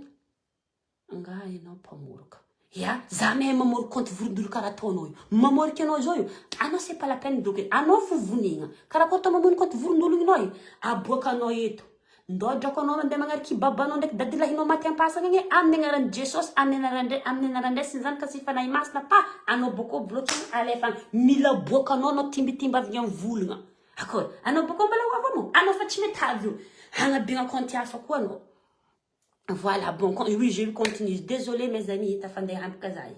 Angaha ianao mpamoroka? Ya, za mahay mamoro compte vorondolo karaha ataonao io. Mamorika anao zao io. Anao c'est pas la peine bloquer. Anao fo vonegna. Karakôry atao mamono compte vorondolo igny anao e? Aboakanao eto. Ndao drako anao mandeha magnariky babanao ndraiky dadilahinao maty ampasagna igny e, amin'ny agnaran'i Jesosy, amin'ny agnaran-dRay, amin'ny agnaran-dRay sy ny Zanaka sy Fanahy Masina pa anao bôkô bloquer alefa agny. Mila aboakanao anao timbitimby avy amin'ny volagna. Akory? Anao bôkô mbola ho avy amo? Anao fa tsy mety avy io. Hagnabiagna compte hafa koa anao. Voilà, bon, oui, je continue. Désolé, mes amis, tafandeha ampika za io.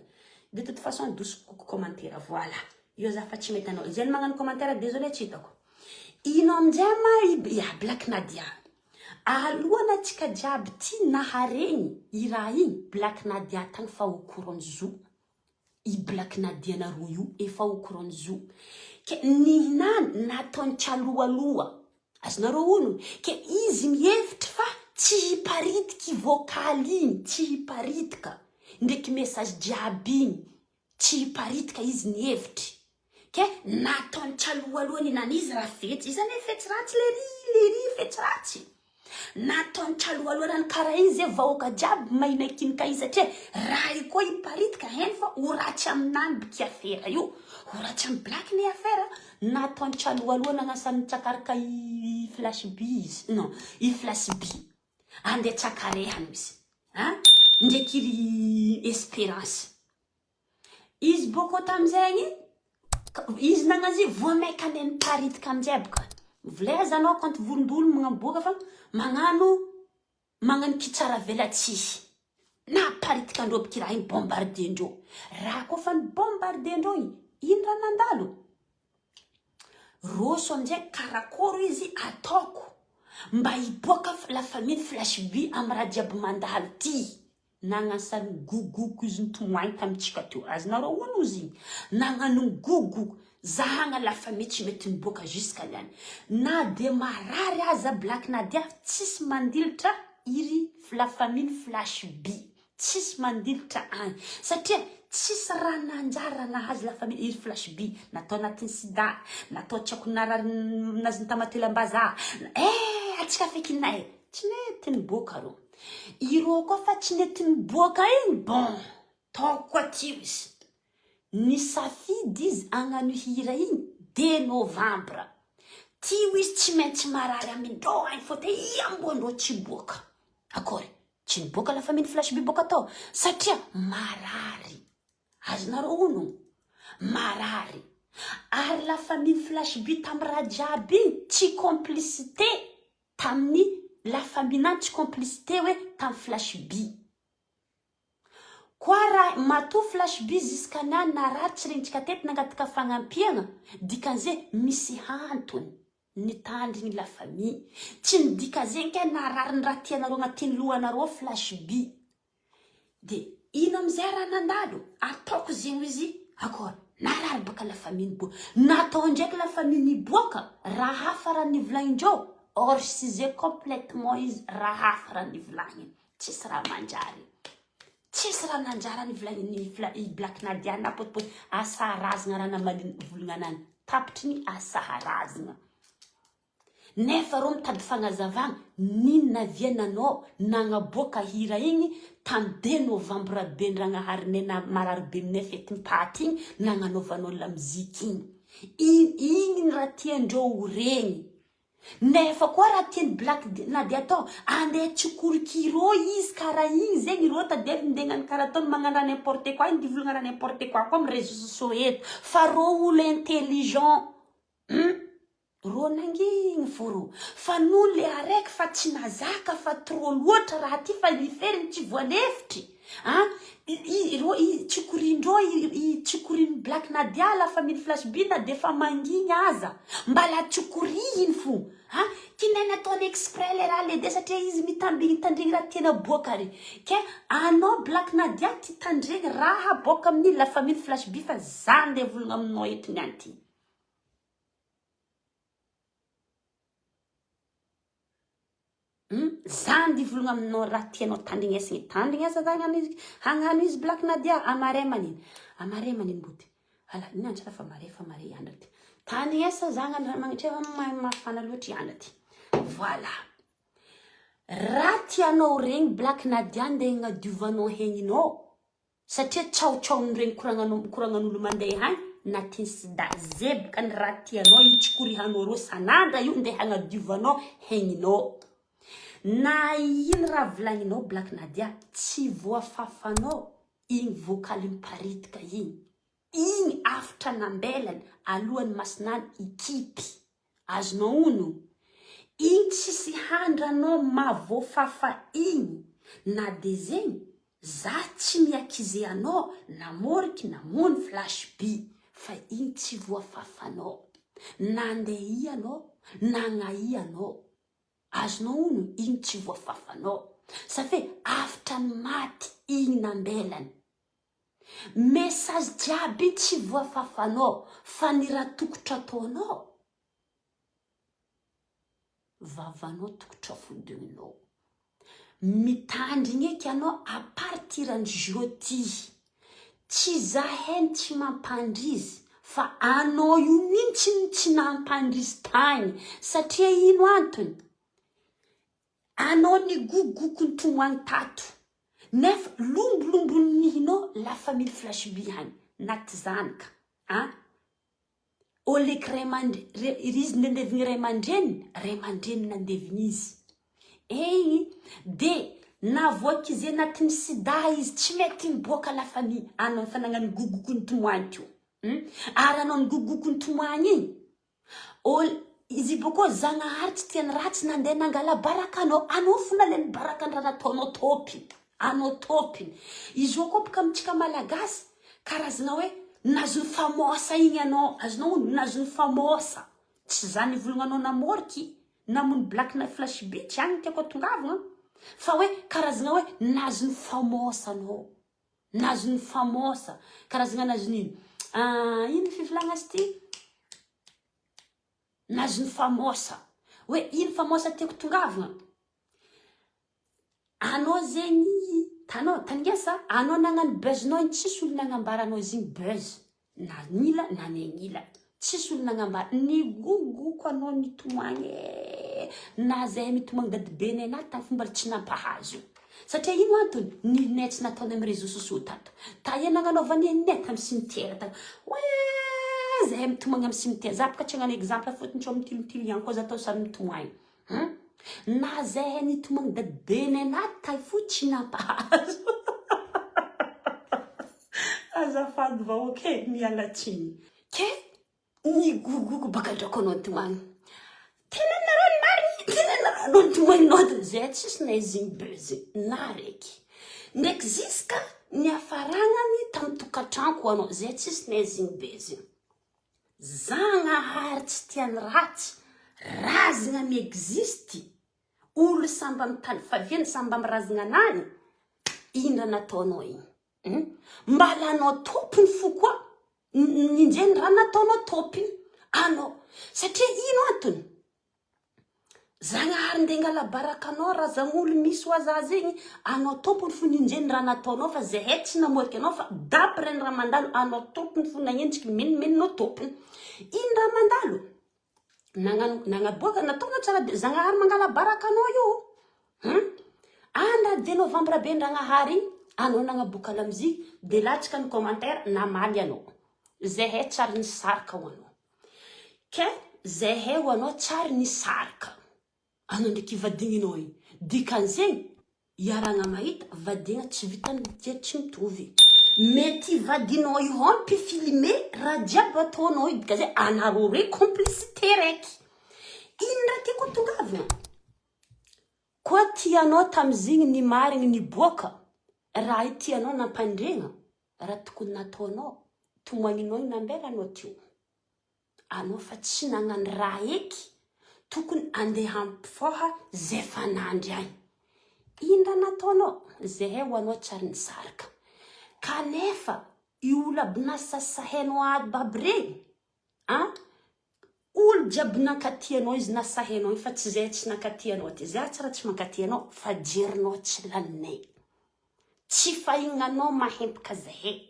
De toute façon, dosiko commentaire, voilà. Io za fa tsy mety anao. Zay magnano commentaire, désolé, tsy hitako. Ino aminjay ma, ya, Black Nadia. Alohana antsika jiaby ty naharegny i raha igny, Black Nadia tagny fa au courant zo. I Black Nadia nareo io efa au courant zo. Ke nihinany nataony tsialohaloha. Azonareo ono? Ke izy mihevitry fa tsy hiparitiky vocal igny, tsy hiparitika ndreky message jiaby igny, tsy hiparitika izy nihevitry. Ke nataony tsialohaloha nihinany izy raha fetsy, izy anie fetsy ratsy lery, lery fetsy ratsy. Nataony tsialohaloha rano karaha igny zay vahoaka jiaby mahinakinika izy satria raha io koa hiparitika heno fa ho ratsy aminany biky afera io, ho ratsy amy black ny afera. Nataony tsialohaloha nagnasany nitsakaraka i flash by izy, non i flash by andeha tsakarehany izy, an ndreky ry esperance. Izy bôkô tamizegny, izy nagnazy voa maika andeha niparitaka amizay boka. Volaiza anao compte vorondolo magnaboaka fa magnano magnano kitsaravelatsihy. Naparitaka andreo boka raha igny bombarder ndreo. Raha koa fa ni bombarder ndreo igny, ino raha nandalo? Roso amizay karakôry izy ataoko mba hiboaka la famille flash by amy raha jiaby mandalo ty. Nagnasany gogoko izy nitomoagny tamintsika teo. Azonareo ono ozy igny? Nagnano gogoko. Zahagna la famille tsy mety miboaka jusqu'à niany. Na de marary aza Black Nadia tsisy mandilitra iry la famille flash by. Tsisy mandilitra agny. Satria tsisy raha nanjary raha nahazo la famille iry flash by. Natao anatin'ny sida, natao tsy haiko narary nazin'ny tamatoelam-bazaha. Eh atsika feky inona eh. Tsy mety niboaka reo. Ireo koa fa tsy nety niboaka igny bon taoko koa tio izy nisafidy izy agnano hira igny de novembre tio izy tsy maintsy marary amindreo agny fô te hiamboandreo tsy hiboaka akory tsy niboaka la famille flash by boka tao satria marary azonareo ono marary ary la famille flash by tamy raha jiaby igny tsy complicité Tamin'ny la famille tsy complicité hoe tam flash by. Koa raha matoa flash by jusqu'à na narary tsy regnitsika teto nangataka fagnampiagna dikan'ze misy antony nitandrigny la famille. Tsy midika zegny ke narary ny raha tianareo agnatin'ny lohanareo flash by. De ino amizay raha nandalo? Ataoko zegny izy akory narary baka la famille niboaka. Natao ndraiky la famille niboaka raha hafa raha nivolagnindreo hors sujet complètement izy raha hafa raha nivolagniny. Tsisy raha manjary. Tsisy raha nanjary raha nivolagniny i Black Nadia na potipoty asaharazagna raha namaly volagna anany. Tapitry ny asaharazagna. Nefa reo mitady fagnazavagna, n'inona avia nanao nagnaboaka hira igny tam deux novembre be ndragnaharinay na marary be minay fetim-paty igny nagnanaovanao lamoziky igny. Igny ny raha tiandreo ho regny. Nefa koa raha tiany black nadia atao, andeha tsikoriky ireo izy karaha igny zegny ireo tadiaviny ndeha hagnano karaha ataony magnano raha n'importe quoi igny mivolagna raha n'importe quoi koa am réseaux sociaux eto fa reo olo intelligent. Hum. Rô nangigny fô rô. Fa noho le araiky fa tsy nazaka fa trop loatra raha ty fa ny feriny tsy voalefitry a! I rô i tsikorin-drô i tsikorin'i Black Nadia la famille Flash B na de fa mangigny aza mbala tsikorihiny fo a! Kinay nataony exprès le raha le de satria izy mitambigny tandregny raha tiany aboaka ary ke anao Black Nadia ty tandregny raha aboaka amin'ny la famille Flash B fa za ndeha volagna aminao eto niany ty. Hum, za ndy volagna aminao raha tianao tandrignesagna tandrignesa za hagnano izy hagnano izy Black Nadia amare manino amare manino boty ala iny andro tsara fa mare fa mare andro ty tandrignesa za hagnano raha magnitry mafana loatry andro ty voilà raha tianao regny Black Nadia ndeha hagnadiovanao hegninao Satria tsaotsaon'ireny koragnan'olo mandeha agny na tiany sida zeboka ny raha tianao io tsy korihanao reo sanandra io ndeha hagnadiovanao hegninao na ino raha volagninao Black Nadia tsy voafafanao igny vocal miparitika igny igny afitra nambelany alohan'ny masinany hikipy Azonao ono? Igny tsisy handra anao mahavoafafa igny na de zegny za tsy mi-accuser anao namoriky namono flash by fa igny tsy voafafanao nandeha ia anao nagnaia anao azonao ono igny tsy voafafanao sa fe afitra ny maty igny nambelany Message jiaby iny tsy voafafanao fa ny raha tokotra ataonao vavanao tokotra fodinao. Mitandrigny eky anao à partir ny jeudi. Tsy zahay no tsy mampandrizy fa anao io mintsy no tsy nampandrizy tagny satria ino antony? Anao nigogoko nitomagny tato nefa lombolombony nihinao la famille flash by agny na ty zanaka a oleky ray amandre izy nandevigny ray amandreniny ray amandreniny nandevigny izy egny de navoakize anatin'ny sida izy tsy mety miboaka la famille anao efa nagnano gogoko nitomagny teo ary anao nigogoko nitomagny igny Ol izy boko Zagnahary tsy tia ny ratsy nandeha nangala baraka anao, anao fo nalainy baraka ny raha nataonao tôpiny, anao tôpiny. Izy io koa boka amintsika malagasy karazana hoe nazon'ny famosa igny anao, azonao ono nazon'ny famosa, tsy za nivolagna anao namôriky, namono black na flash by, tsy agny tiako atongavagna, fa hoe karazana hoe nazon'ny famosa anao. Nazon'ny famosa, karazagna nazon'ny ino fivolagna azy ty? Nazon'ny famosa, hoe ino famosa tiako tongavagna? Anao zegny tanao, tandrigesa, anao nagnano buzz-nao igny tsisy olo nagnambara anao izy igny buzz. Na an'ila na ny agn'ila. Tsisy olo nagnambara. Nigogoko anao nitomagny eh! Na zahay mitomagny dadibenay na tany fomba tsy nampahazo. Satria ino antony? Ninay tsy nataonay amy réseaux sociaux tato. Taia nagnanaovanay ninay tamy cimetière tany. Oeeh! Zahay mitomagny amy cimetière. Za boka tsy hagnano exemple fôtony tsao mitilintily ihany koa za tao samy mitomagny. Hum! Na zahay nitomagny dadibenay na tay fo tsy nampahazo. Azafady vahoaka e, miala tsiny. Ke nigogogo baka drako anao nitomagny. Tena nareo ny marigny, tena nareo anao nitomagny nao zay tsisy naizigny buzz na raiky. Ndraiky jusqu'à niafaragnany tamy tokantranoko anao zay tsisy naizigny buzz. Zagnahary tsy tia ny ratsy, razagna mi-existe, olo samby amy tany faviany samby amy razagna anany, ino raha nataonao igny? Hum? Mbala anao tompony fo koa, ninjay ny raha nataonao tompony, anao, satria ino antony? Zagnahary ndeha ngala baraka anao razagnolo misy hoa za zegny anao tompony fo ninjeny ny raha nataonao fa zahay tsy namorika anao fa d'après ny raha mandalo anao tompony fo nagnenjiky menomenonao tompony ino raha mandalo nagnano nagnaboaka nataonao tsara be Zagnahary mangala baraka anao io hum andra de novembre be ndragnahary igny anao nagnaboaka lamoziky de latsaka ny commentaire namaly anao zahay tsary nisarika ho anao Ke zahay ho anao tsary nisarika anao ndraiky vadigninao igny dikan'izegny iarahagna mahita vadigna tsy vitan'ny dia tsy mitovy mety vadinao io hao mpifilme raha jiaby ataonao io dikan'izay anareo roe complicité raiky. Ino raha tiako atongavana? Koa tianao tamizigny ny marigny niboaka, raha io tianao nampandregna, raha tokony nataonao, tomoagninao igny nambelanao teo. Anao fa tsy nagnano raha eky, tokony andeha hampifôha zay fa nandry agny. Ino raha nataonao? Zahay ho anao tsy ary nisaraka. Kanefa io olo aby nasasahenao aby aby regny, an, Olo jiaby nankatia anao izy nasahenao iny fa tsy zay tsy nankatia anao ty za tsara tsy mankatia anao fa jerinao tsy laninay tsy fahignanao mahempaka zahay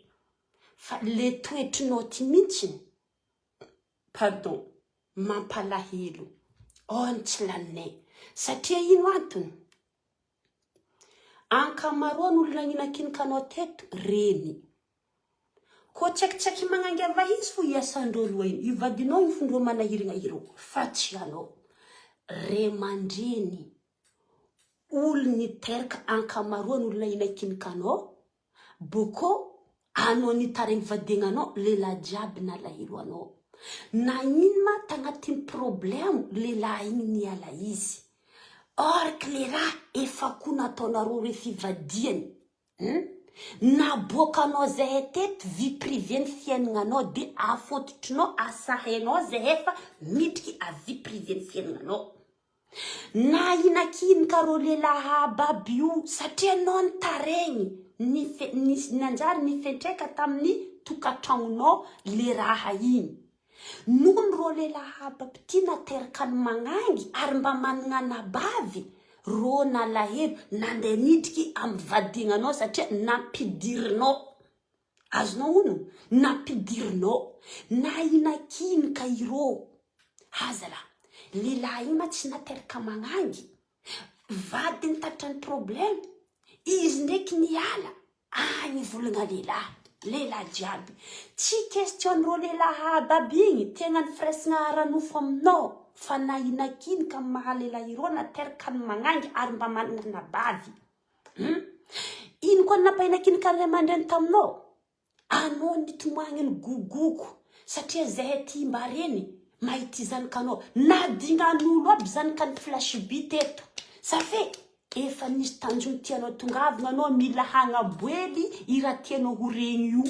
fa le toetrinao ty mintsiny pardon mampalahelo oh ny tsy laninay satria ino antony Ankamaroan olona ninakinika anao teto reny. Koa tsaikitsaiky magnangava izy fo hiasandreo loha iny. Io vadinao io fondreo manahiragna ireo fa tsy anao. Ray aman-dreny, olo niteraka ankamaroan olona hinakinika anao, bôkô anao nitaregny vadiagnanao lehilahy jiaby nalahelo anao. Nagnino ma tagnatin'ny problemo lehilahy igny niala izy. Or que le raha efa koa nataonareo re fivadiany hum naboakanao zahay teto vie privée ny fiaignanao de afototrinao asahainao zahay fa midriky à vie privée ny fiaignanao. Na inakinika reo lehilahy aby aby io satria anao nitaregny nife- nisy nanjary nifentraika tamin'ny tokantragnonao le raha igny. Noho ny reo lehilahy aby aby ty nateraka ny magnangy ary mba managna anabavy reo nalahelo nandeha nidriky amy vadignanao satria nampidirinao. Azonao ono? Nampidirinao. Na inakinika ireo. Aza lah. Lehilahy igny ma tsy nateraka magnangy. Vadiny tratran'ny problème. Izy ndraiky niala. Agny volagna lehilahy, lehilahy jiaby. Tsy question reo lehilahy aby aby igny tegna ny firaisagna ara-nofo aminao fa na inakinika amin'ny maha lehilahy ireo nateraka ny magnangy ary mba managna anabavy. Hum. Ino koa ny nampahinakinika ny ray aman-dreny taminao? Anao nitomagny ny gogoko satria zahay aty mba reny mahity zanakanao. Nadignan'olo aby zanakan'ny flash by teto. Ça fait efa nisy tanjogno tianao tongavagna anao mila hagnaboely i raha tianao ho regny io.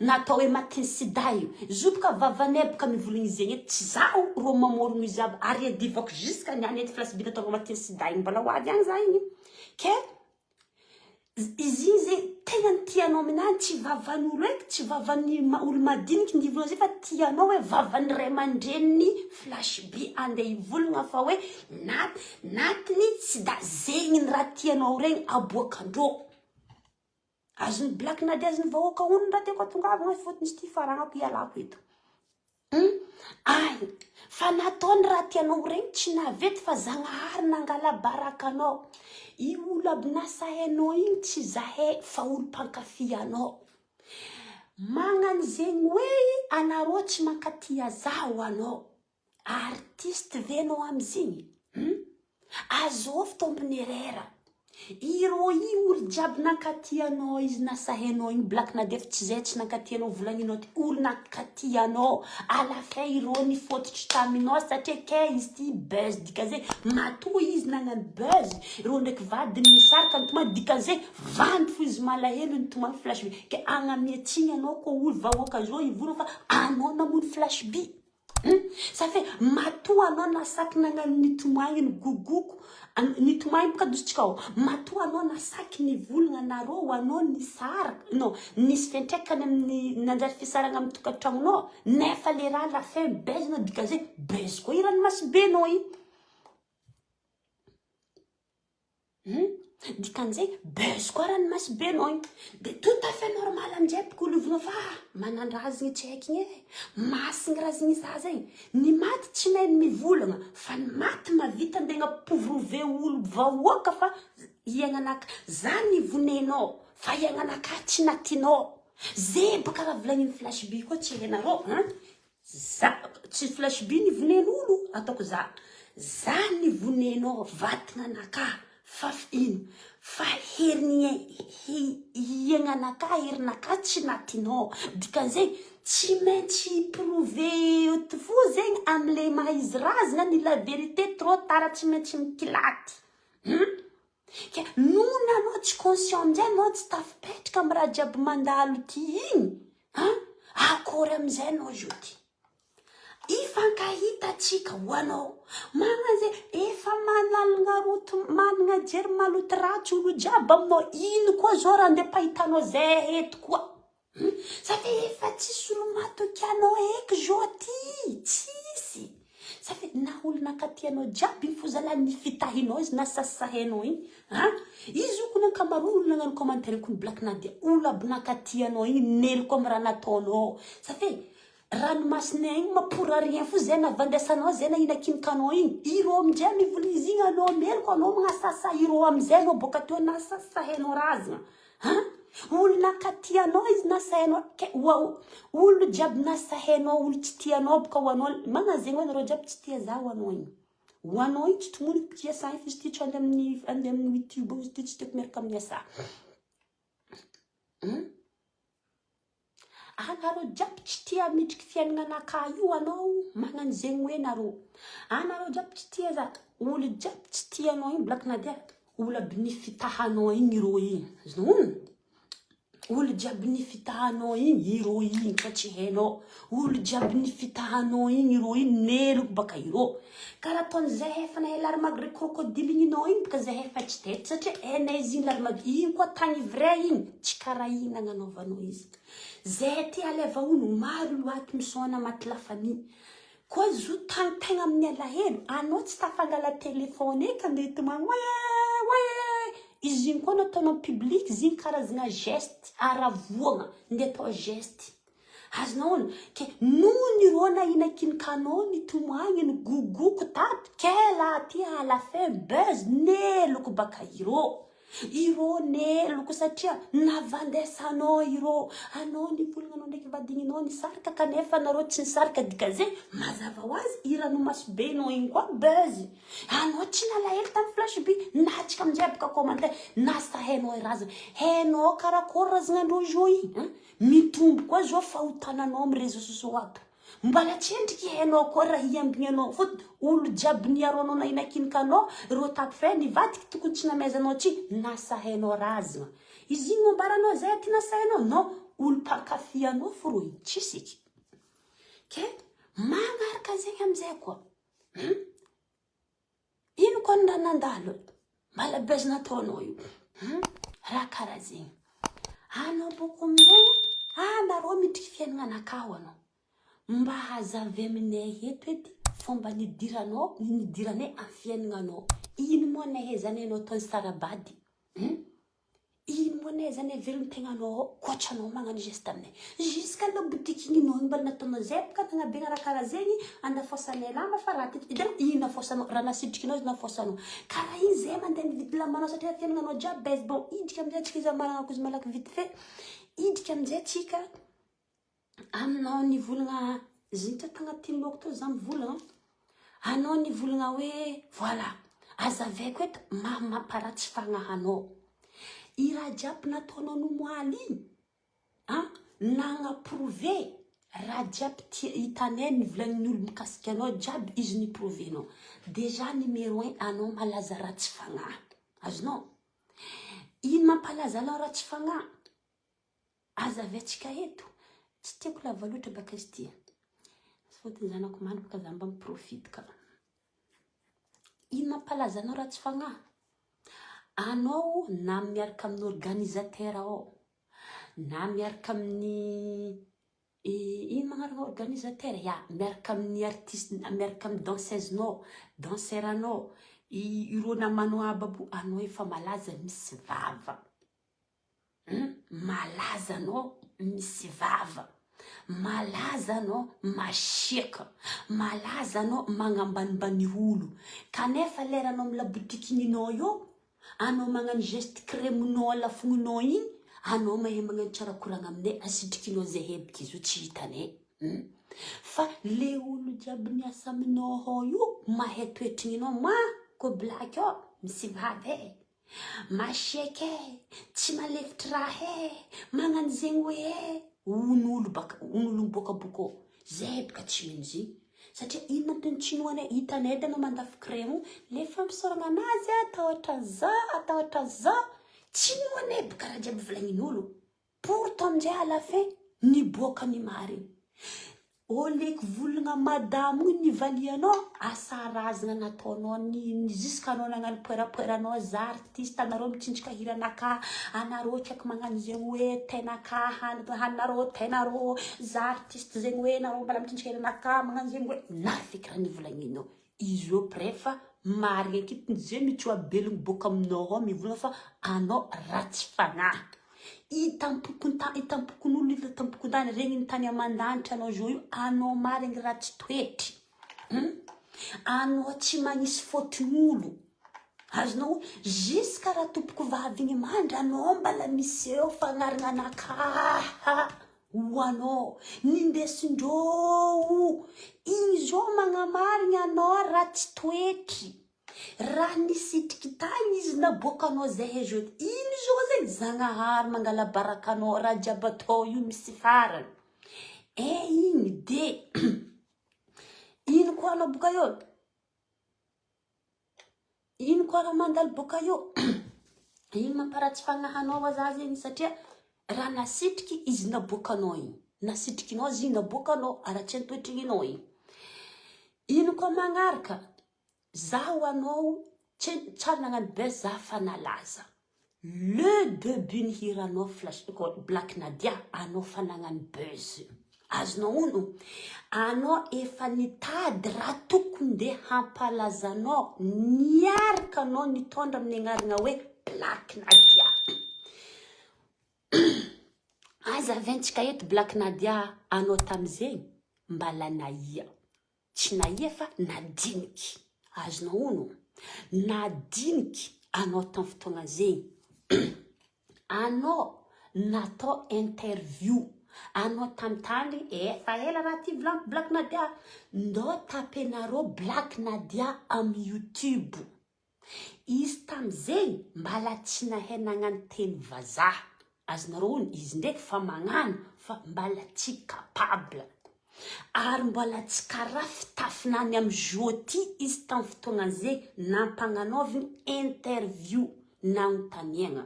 Natao hoe matin'ny sida io. Zo boka vavanay boka mivolagna izy zegny eto tsy zaho rô mamorogno izy aby ary iadivako jusqu'à niany eto flash by nataonao matin'ny sida igny mbola ho avy agny za igny. Ke izy igny zegny tegna ny tianao aminany tsy vavan'olo eky tsy vavan'ny olo madiniky ny hivolagna zay fa tianao hoe vavan'ny ray aman-dreniny flash by andeha hivolagna fa hoe naty natiny sida zegny ny raha tianao regny aboakandreo. Azon'ny black na dia azon'ny vahoaka honina raha tiako atongavana fotony izy ity faragnako hialako eto. Hum ay fa nataony raha tianao regny tsy nahavety fa Zagnahary nangala baraka anao. I olo aby nasahainao igny tsy zahay fa olo mpankafy anao. Magnano zegny hoe anareo tsy mankatia zaho anao. Artiste ve anao amizigny? Hum? Azovy tompony erreur. Ireo i olo jiaby nankatia anao izy nasahenao igny black nadef tsy zay tsy nankatia anao volagninao ty olo nankatia anao à la fin ireo nifototry taminao satria kay izy ty buzz dikan'izay matoa izy nagnano buzz ireo ndraiky vadiny nisaraka nitomany dikan'izay vandy fo izy malahelo nitomany flash by ke agnamia tsigny anao ko olo vahoaka zao hivolagna fa anao namono flash by. Hum ça fait matoa anao nasaky nagnano nitomagny ny gogoko nitomagny boka dositsika ao matoa anao nasaky nivolagna nareo anao nisaraka non nisy fiantraikany amin'ny nanjary fisaragna amin'ny tokantragnonao nefa le raha la fin buzz anao dikan'izay buzz koa i ranomasobenao i. Hum dikan'izay buzz koa ranomaso be anao igny de tout à fait normal amizay mpikolovogna fa manandrazagna tsy haiko igny e, masigny razagny zaza igny, ny maty tsy mahay mivolagna fa ny maty mahavita andeha agnapouvrove olo vahoaka fa iaignanaka za nivonenao fa iaignanaka tsy natinao, ze baka raha volagnin'i flash by koa tsy hainareo hein. Za tsy flash by ny vonen'olo ataoko za za ny vonenao vatagna anakahy fa ino fa heriny hiaignanakahy herinakahy tsy natinao dikan'izay. Tsy maintsy hi-prouver eto fo zegny amle maha izy razana ny la vérité trop tard tsy maintsy mikilaty. Hum? Ke nony anao tsy conscient amizay anao tsy tafipetraka am raha jiaby mandalo ty igny, hein? Akory amizay anao zio ty? Hifankahita tsika ho anao. Manana zay efa manalina roto manana jery maloto ratsy olo jiaby aminao ino koa zao raha ndeha ampahitanao zay eto koa. Hum, ça fait efa tsisy olo matoky anao eky zao ty, tsisy. Ça fait na olo nankaty anao jiaby iny fo zalahy nifitahinao izy nasasahenao igny, hein. Izy io kony ankamaroany olo nagnano commentaire kony Black Nadia, olo aby nankaty anao igny neloko amy raha nataonao. Ça fait ranomasinay igny ma pour rien fo zay navandesanao zay nahinakinika-nao igny, ireo amizay mivola izy igny anao meloko anao magnasasa ireo amizay anao boka teo nasasahenao razagna. An! Olo nankatia anao izy nasainao ke olo jiaby nasainao olo tsy tia anao boka ho anao magnano zegny hoe nareo jiaby tsy tia za ho anao igny ho anao igny tsy tomoniko mpitia sa igny f'izy ty tsy andeha amin'ny andeha amin'ny youtube izy ty tsy tiako miaraka amin'ny asa hum Anareo jiaby tsy tia midriky fiaignananakahy io anao magnano zegny hoe nareo. Anareo jiaby tsy tia za. Olo jiaby tsy tia anao igny Black Nadia, olo aby nifitahanao igny ireo igny. Azonao? Olo jiaby nifitahanao igny ireo igny fa tsy hainao. Olo jiaby nifitahanao igny ireo igny neloko baka ireo. Karaha ataony zahay efa nahay larme de crocodile igny nao igny baka zahay efa tsy tety satria hainay izy igny larme igny koa tagny vrai igny tsy karaha igny nagnanaovanao izy. Zahay aty alaiva hono maro olo ato misaona maty la famille. Koa zo tagny tegna amin'ny alahelo anao tsy tafangala téléphone eky andeha hitomagny oe oe izy igny koa nataonao public izy igny karazagna geste aravoagna ndeha atao geste. Azonao hono, ke nony ireo nahinakinika-nao nitomagny nigogoko tato, ke laha ty à la fin buzz neloko baka ireo, ireo neloko satria navandesanao ireo, anao nivolagna anao ndraiky vadigninao nisaraka kanefa nareo tsy nisaraka dikazay mazava ho azy i ranomaso be nao igny koa buzz, anao tsy nalahelo tamy flash by, natsika amizay baka commentaire, nasahainao i razana, hainao karakory razagnandreo zao igny an. Mitombo koa zao fahotananao am réseaux sociaux ato. Mbala tsy endriky hainao koa raha hiambigny anao fotony olo jiaby niaro anao nahinakinika anao reo tato fe nivadiky tokony tsy namezanao tsy nasahainao razagna. Izy igny ambaranao zay aty nasahainao non olo mpankafy anao fo reo igny tsisy eky. Ke magnaraka zegny amizay koa hum. Ino koa ny raha nandalo e? Mbala buzz nataonao io. Hum, raha karaha zegny. Anao boko amin'izay, ah nareo midriky fiaignananakahy anao. Mba hazavy aminay eto edy fomba nidiranao, nidiranay amin'ny fiaignanao. Ino moa nahezanay anao tao nisara-bady? Hum? Ino moa anie zany velon-tegnanao ao koatra anao magnano geste aminay jusqu'à la boutique igny nao mbola nataonao zay boka nagnabegna raha karaha zegny andafoasanay lamba fa raha ty hitanao ino nafoasanao raha nasitrikinao izy nafoasanao karaha igny zay mandeha mividy lambanao satria fiaignanao jiaby baizy bon idrika amizay tsika izy maragna kozy malaky vite fait idrika amizay tsika Aminao nivolagna zinitra tagnatin'ny lohako tao za mivolagna, anao nivolagna hoe voilà, azavaiko eto maha mamparatsy fagnahy anao. I raha jiaby nataonao nomoaly igny an, nagna-prouver raha jiaby tia hitanay nivolagnin'ny olo mikasika anao jiaby izy ni-prouver-nao. Déjà numéro un anao malaza ratsy fagnahy, azonao? Ino mampalaza anao ratsy fagnahy? Aza avy atsika eto. Tsy tiako lava loatra baka izy ty. Fotony zanako mandry baka za mba mi-profite ka. Ino mampalaza anao ratsy fagnahy? Anao na miaraka amin'ny organisateur ao, na miaraka amin'ny ino magnarana organisateur? Ya, miaraka amin'ny artiste, miaraka amin'ny danseuse-nao, danseur-nao, ireo namanao aby aby, anao efa malaza misy vava. Hum malaza anao misy vava, malaza anao masiaka, malaza anao magnambanimbany olo, kanefa lera anao am labotikininao eo, anao magnano geste creme-nao lafogninao igny, anao mahay magnano tsara koragna aminay, asitrikinao zay hebiky izy io tsy hitanay hum, fa le olo jiaby miasa aminao ao io mahay toetrigninao, ma koblaky ao misy vava e. Masiaka e, tsy malefitry raha e, magnano zegny hoe e. On'olo baka, on'olo miboaka boko ao. Zay boka tsy mino zegny. Satria inona antony tsy inoanay? Hitanay edy anao mandafo crème io, le fampisaoragna anazy atao ohatran'izao, atao ohatran'izao. Tsy inoanay boka raha jiaby volagnin'olo. Pourtant aminjay à la fin, niboaka ny marigny. Oleky volagna madamo igny nivalianao, asa razagna nataonao ny jusque anao nagnano poerapoeranao za artiste anareo mitsinjaka hiranakahy, anareo tsy haiko magnano zegny hoe tenakahy haninareo tenareo, za artiste zegny hoe nareo mbala mitsinjaka hiranakahy magnano zegny hoe, nary feky raha nivolagninao. Izy io bref marigny ankitiny ze mitsoa-belogno boaka aminao ao mivolagna fa anao ratsy fagnahy. Hitam-pokontany, hitam-pokonolona, hitam-pokontany, regniny tany aman-danitra anao zao io, anao marigny ratsy toetry. Hum? Anao tsy magnisy fôtin'olo. Azonao, jusqu'à raha tompoko vavy igny mandry anao mbala miseho fagnarigna anakahy. Ho anao, nindesindrô igny zao magnamarigny anao ratsy toetry, raha nisitriky tagny izy naboakanao zahay zao ino zao zegny Zagnahary mangala baraka anao raha jiaby atao io misy farany eh igny de ino koa anao boka eo. Ino koa raha mandalo boka eo? Ino mamparatsy fagnahy anao aza zegny satria raha nasitriky izy naboakanao igny, nasitrikinao izy igny naboakanao ary tsy antoetrigninao igny. Ino koa magnaraka, zaho anao tsy tsary nagnano buzz za fa nalaza. Le debut ny hiranao flash black nadia anao fa nagnano buzz azonao ono anao efa nitady raha tokony nde hampalaza anao niaraka anao nitondra amin'ny agnarana hoe black nadia aza aventsika eto black nadia anao tamizegny mbala nahia Tsy nahia fa nadiniky. Azonao ono? Nadiniky anao tam fotoagna zegny. Anao natao interview. Anao tam tany efa ela raha ty volaniko Black Nadia. Ndao tapenareo Black Nadia am youtube. Izy tamzegny mbala tsy nahay nagnano teny vazaha. Azonareo ono, izy ndreky fa magnano fa mbala tsy capable. Ary mbola tsy karaha fitafinany am jour ty izy tam fotoagnanzegny nampagnanaovigny interview nagnontaniagna.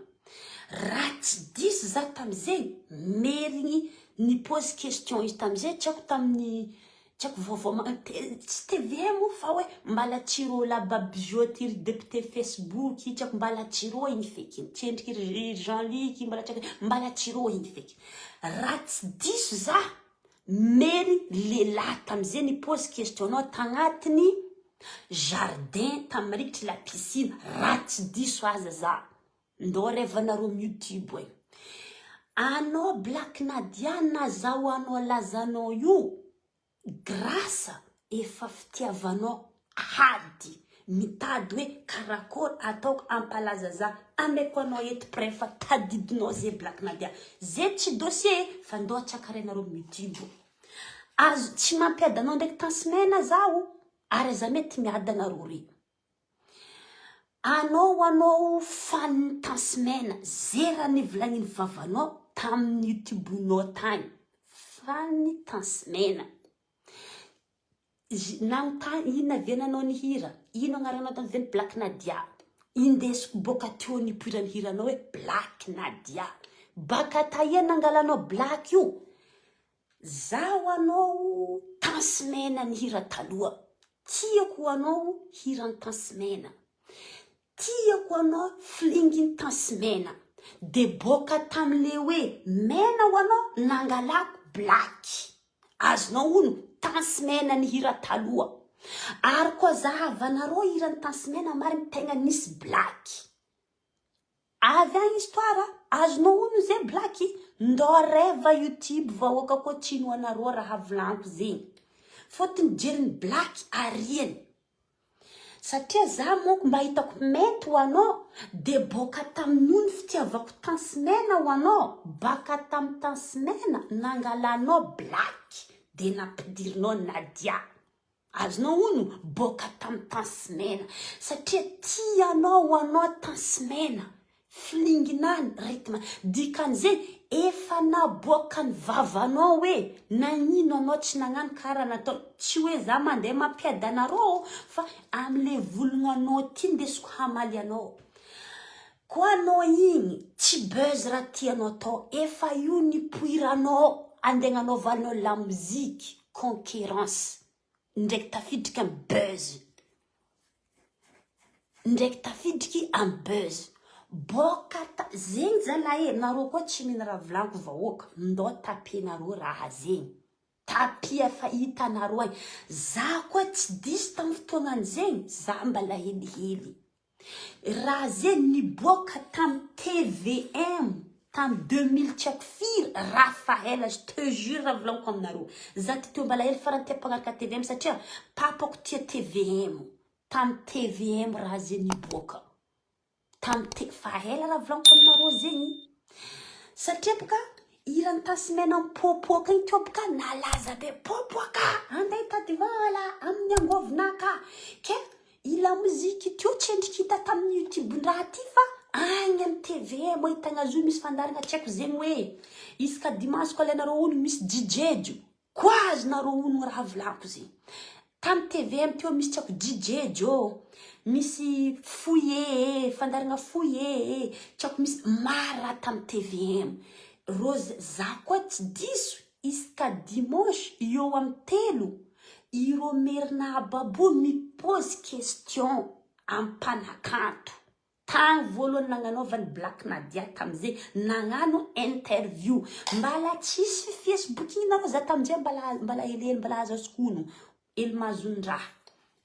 Raha tsy diso za tamzegny, merigny ni-pose question izy tamzay tsy haiko tamin'ny Tsy haiko vaovao ma tsy tvm moa fa hoe mbala tsy rô laba bijoux ty ry député facebook tsy haiko mbala tsy rô igny feky igny tsy endriky ry Jean Luc mbala tsy haiko mbala tsy rô igny feky raha tsy diso za Mary lehilahy tamizay ni pose question anao tagnatiny jardin tamy marikitry la piscine raha tsy diso aza za Ndao revanareo am youtube e. Anao black nadia nazahoanao lazanao io grace efa fitiavanao ady mitady hoe karakory ataoko ampalaza za ameko anao eto preuve fa tadidinao ze black nadia ze tsy dossier fa ndao tsakarenareo am youtube azo tsy mampiady anao ndraiky tansmena zaho ary aza mety miady anareo re. Anao anao fan tansmena ze raha nivolagniny vavanao tamin'ny youtube nao tagny fan tansmena nagnontany ino naviananao nihira ino agnaranao tamin'izay black nadia indesiko boka teo nipoiran'ny hiranao hoe black nadia baka taia nangalanao black io Zaho anao tansimena ny hira taloha tiako anao hiran'i tansimena tiako anao flinginy tansimena de boka tamle hoe mena ho anao nangalako black azonao ono tansimena ny hira taloha ary koa zahavanareo hiran'i tansimena marigny tegna nisy black Avy agny histoire a, azonao ono ze blaky, ndao rêve youtube vahoaka koa tsy inoanareo raha volaniko zegny, fôtony jerin'i blaky ariany, satria za monko mba hitako mety ho anao de boka tamin'io ny fitiavako tansimena ho anao, baka tam tansimena nangalanao blaky de nampidirinao Nadia. Azonao hono boka tam tansimena satria tianao ho anao tansimena. Feeling-nany, rythme. Dikan'izay, efa naboakan'ny vavanao hoe nagnino anao tsy nagnano karaha nataony. Tsy hoe za mandeha mampiady anareo fa amle volognanao ty ndesiko hamaly anao. Koa anao igny tsy buzz raha tianao atao, efa io nipoiranao andeha agnanaovanao lamoziky concurrence ndraiky tafidriky am buzz. Ndraiky tafidriky am buzz. Boka ta zegny zalahy e, nareo koa tsy mino raha volaniko vahoaka, ndao tapenareo raha zegny. Tapis efa hitanareo agny. Za koa tsy diso tam fotoagnan'zegny, za mbala helihely. Raha zegny niboaka tam tvm tam 2000 tsy haiko firy, raha fa ela je te jure raha volaniko aminareo. Za ty teo mbala hely farany tia mpagnaraka tvm satria papako tia tvm. Tam tvm raha zegny niboaka. Tam te fa ela raha volaniko aminareo zegny. Satria boka hiran'i Tasy Mena mipoapoaka igny teo boka nalaza be poapoaka andeha hitady vola amin'ny angovonaka ke i lamoziky teo tsy endriky hita tamin'ny youtube-ndraha ty fa agny amin'ny TV mahitagna azy io misy fandaharagna tsy haiko zegny hoe isaka dimanche ko alainareo ono misy jijejo Koa azonareo onogno raha volako zegny. Tam tvm teo misy tsy haiko jijejo, misy foye e, fandaharagna foye e, tsy haiko misy maro raha tam tvm. Rose za koa tsy diso isaka dimanche eo am telo ireo merina ababo mi-pose question am mpanakanto. Tagny voalohany nagnanaovany Black Nadia tamizay nagnano interview mbala tsisy facebook igny nareo za tamizay mbala mbala helihely mbala azozoko ono hely mahazondraha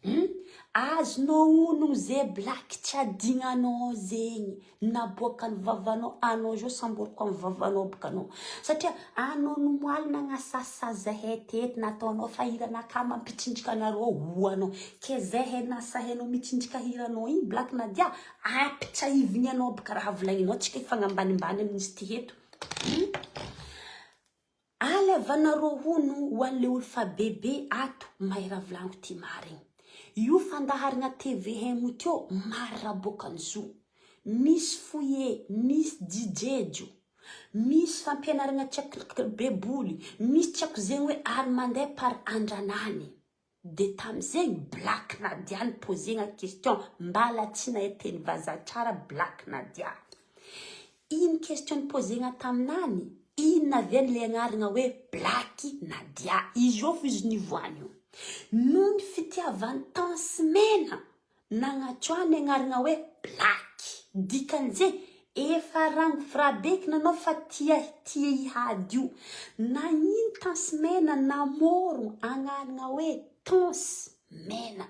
hum azonao onogno ze black tsy adignanao zegny naboakan'ny vavanao anao zao samboriko amin'ny vavanao boka anao satria anao nomoaly nagnasasazy zahay teto nataonao fa hiranakahy mampitsinjika anareo ho anao Ke zay nasainao mitsinjika hiranao igny Black Nadia ampitsahivigny anao aby karaha volagninao tsika hifagnambanimbany amin'izy ty eto hum Alevanareo hono ho an'le olo fa bebe ato mahay raha volagniko ty marigny io fandaharagna tvm io teo maro raha boaka zo misy foyer misy jijejo misy fampianaragna tsy haiko beboly misy tsy haiko zegny hoe ary mandeha par andranany De tamizegny Black Nadia ni posegna question mbala tsy nahay teny vazaha tsara Black Nadia. Ino question niposegna taminany? Inona avy any le agnaragna hoe Black Nadia? Izy io fo izy nivoany io. Noho ny fitiavany tence mena Nagnatsoa ny agnarana hoe Black. Dikan'izay, efa rango frabekina anao fa tia tia hihady io. Nagnino tence mena namorogno agnarana hoe tence mena.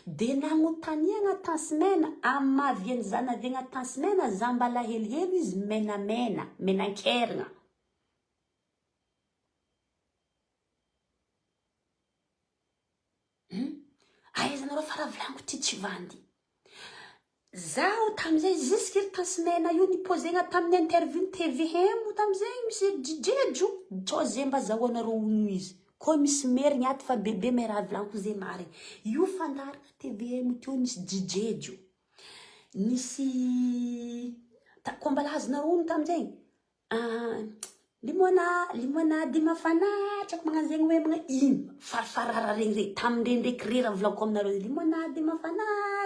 De nagnotaniagna tence mena amin'ny maha vian'ny zanaviagna tence mena za mbala helihelo izy menamena, menankerigna. Hum aiza nareo fa raha volaniko ty tsy vandy. Zaho tamizay jusque ry Tansimena io ni-poser-na tamin'ny interview ny tvm tamizay misy jijejo tsao ze mba zahoanareo ono izy. Koa misy merigny ato fa bebe mais raha volaniko ze marigny. Io fandaharana tvm teo nisy jijejo, nisy koa mbala azonareo ono tamizay Limona, limonady mafana, tsy haiko magnano zegny hoe magnano ino, farafarara regny regny, tamin'ireny ndraiky re raha volako aminareo, limonady mafana,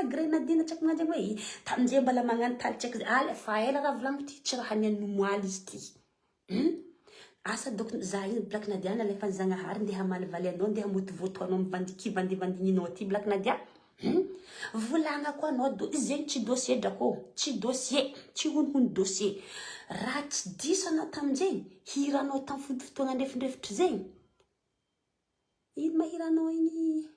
grenadine tsy haiko magnano zegny hoe ino, tamin'izay mbola magnano taly tsy haiko, ah fa ela raha volaniko ty, tsy raha nihaino omaly izy ty, hum, asa dônko za io Black Nadia nalefan'i Zagnahary ndeha hamalivaly anao, ndeha hamotovoto anao amin'ny vandy kivandivandinginao ty Black Nadia. Hum! Volagnako anao do zegny tsy dossier drako, tsy dossier, tsy honohono dossier. Raha tsy diso anao taminjegny, hiranao tam fotofotoagna nirefondrefotry zegny, ino ma hiranao igny,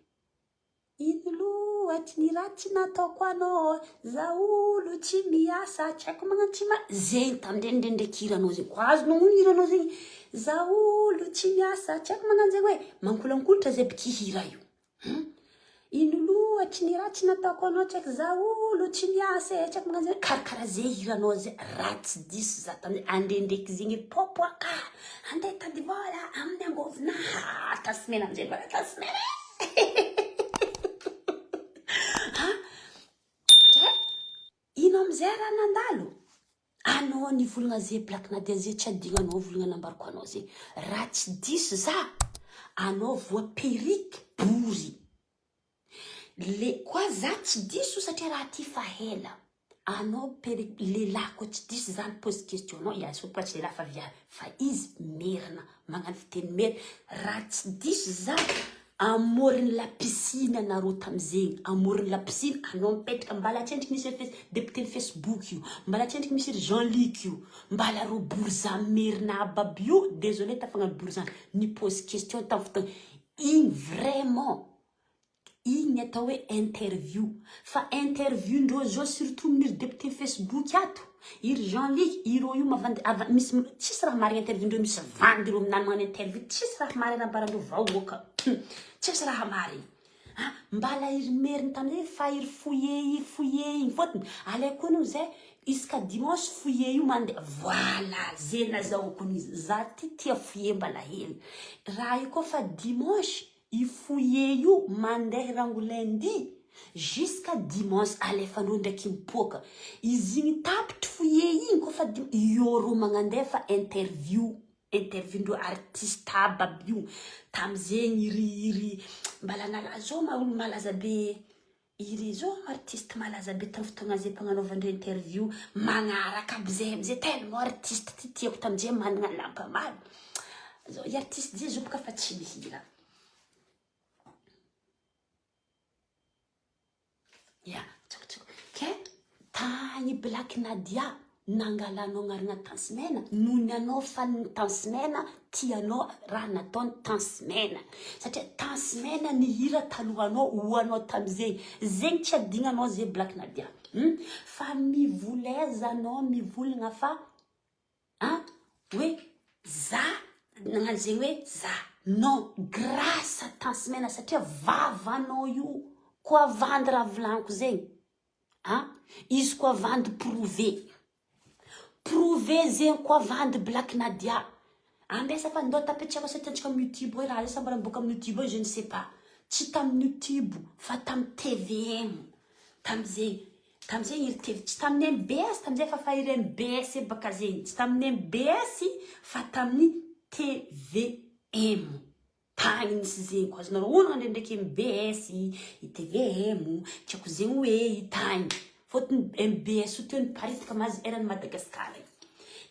ino loatry ny ratsy nataoko anao, za olo tsy miasa, tsy haiko magnano tsy ma, zegny tamindregny ndrendreky hiranao zegny, ko azonao ogno hiranao zegny, za olo tsy miasa, tsy haiko magnano zegny hoe, mankolankolitra zay bky hira io. Hum! Ino loatry ny ratsy nataoko anao tsy haiko za olo tsy miasa e, tsy haiko magnano zay, karakara zay hiranao zay raha tsy diso za tamizay andrendreky zegny popoaka andeha hitady vôla amin'ny angôvona ha tasimena amizay mbola tasimena e ha ke ino amizay raha nandalo? Anao nivolagna ze Black Nadia ze tsy adignanao volagna nambarako anao ze. Raha tsy diso za, anao voa perruque bory. Le koa za tsy diso satria raha ty fa hela. Anao perruque lehilahy koa tsy diso za mi-pose question anao, ya so koa tsy lehilahy fa viavy fa izy merina magnano fiteny merina. Raha tsy diso za amoron'ny la piscine anareo tamizegny, amoron'ny la piscine anao mipetraka mbala tsendriky misy ry député ny facebook io, mbala tsendriky misy ry Jean Luc io, mbala reo borizà merina aby aby io, désolé tafagnano borizà, ni-pose question tam fotoagna igny vraiment Igny ny atao hoe interview. Fa interview ndreo zao surtout min'iry député facebook ato, iry Jean Luc, ireo io mavandy ava misy tsisy raha marigny interview ndreo misy vandy ireo aminany magnano interview tsisy raha marigny ambarandreo vahoaka tsisy raha marigny. Ah mbala iry merina tamizay fa iry foyer iry foyer igny fôtony alaiko honogno zay isaka dimanche foyer io mandeha voilà ze nazahoako an'izy za ty tia foyer mbala hely raha io koa fa dimanche I foyer io mandeha rango lundi jusqu'à dimanche alefanao ndraiky mipoaka izy igny tapitry foyer igny koa fa io rô magnandefa interview interview ndreo artiste aby aby io tamizegny iry iry mbala nalaza zao ma olo malaza be iry zao artiste malaza be tam fotoagna zay mpagnanaovandreo interview magnaraka aby zay amizay tellement artiste ty tiako tamizay managna lamba maro zao i artiste zay zao boka fa tsy mihira Ya, tsoko ke tagny Black Nadia nangalanao agnarana Tansimena noho ny anao fanin'ny Tansimena tianao raha nataony Tansimena satria Tansimena nihira talohanao ho anao tamizegny zegny tsy adignanao ze Black Nadia hum fa mivoleza anao mivolagna fa An! Hoe za nagnano zegny hoe za non grace à Tansimena satria vavanao io koa vandy raha volagniko zegny an! Izy koa vandy prouver prouver zegny koa vandy Black Nadia ambesa fa ndao tapetraka sa tiantsika amin'ny youtube hoe raha zay sa mbola miboaka amin'ny youtube ao je ne sais pas tsy tamin'ny youtube fa tamin'ny tvm tamizegny Tamizegny iry telo tsy tamin'ny mbs tamizay fa fa iry mbs baka zegny tsy tamin'ny mbs fa tamin'ny tvm tagny nisy zegny ko azonareo onagna ndraindraiky mbs i tvm tsy aiko zegny hoe i tagny fôtony mbs io teo niparitaka mazy eran'i Madagascar io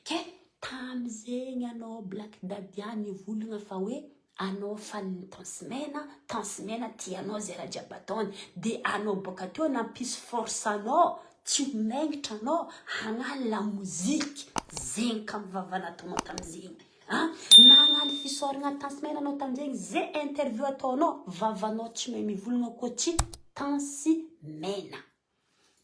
ke tamizegny anao Black Dadia nivolagna fa hoe Anao fanin'ny tansimena, tansimena tianao zay raha jiaby ataony, de anao boaka teo nampisy force anao tsy ho mengitra anao hagnano la musique, zegny ka vava nataonao tamizegny an, nagnano fisaoragna tansimena anao tamizegny, ze interview ataonao vavanao tsy mahay mivolagna koa tsy tansimena.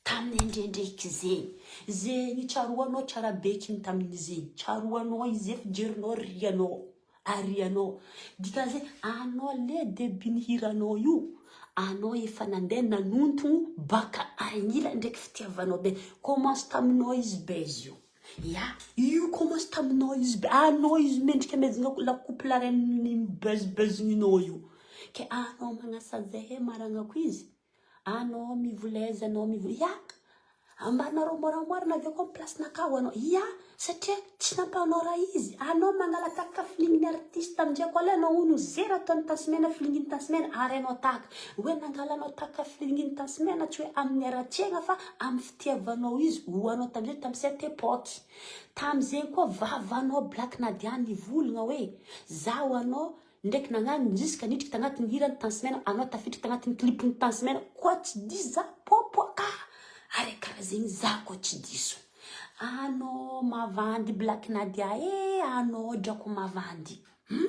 Tamin'ny endrendreky zegny, zegny tsaroanao tsara bekiny tamin'izegny, tsaroanao izy efa jerinao rianao, arianao, dikan'izay anao le début ny hiranao io, anao efa nandeha nanontogno baka agnila ndraiky fitiavanao be, commence taminao izy buzz io, ya io commence taminao izy be, anao izy mendrika amezagna la coupe la reine buzz buzz-ninao io, ke anao magnasa zehe maragnako izy. Anao mivoleza anao mivo ya! Ambaranareo moramora na avy eo koa place nakao anao ya! Satria tsy nampanao raha izy anao mangala tahaka feeling-ny artiste amizay koa aleo anao hono ze raha ataon'i Tansimena feeling-n'i Tansimena arainao tahaka hoe nangalanao tahaka feeling-n'i Tansimena tsy hoe amin'ny haratsiagna fa amin'ny fitiavanao izy ho anao tamizay tamy cette epoque tamizegny koa vavanao Black Nadia nivolagna hoe zaho anao Ndraiky nagnano jusque nidriky tagnatin'ny hiran'i Tansimena anao tafiditra tagnatin'ny clipn'i Tansimena koa tsy diso za popoka ary karaha zegny za koa tsy diso anao mavandy Black Nadia eh anao drako mavandy hum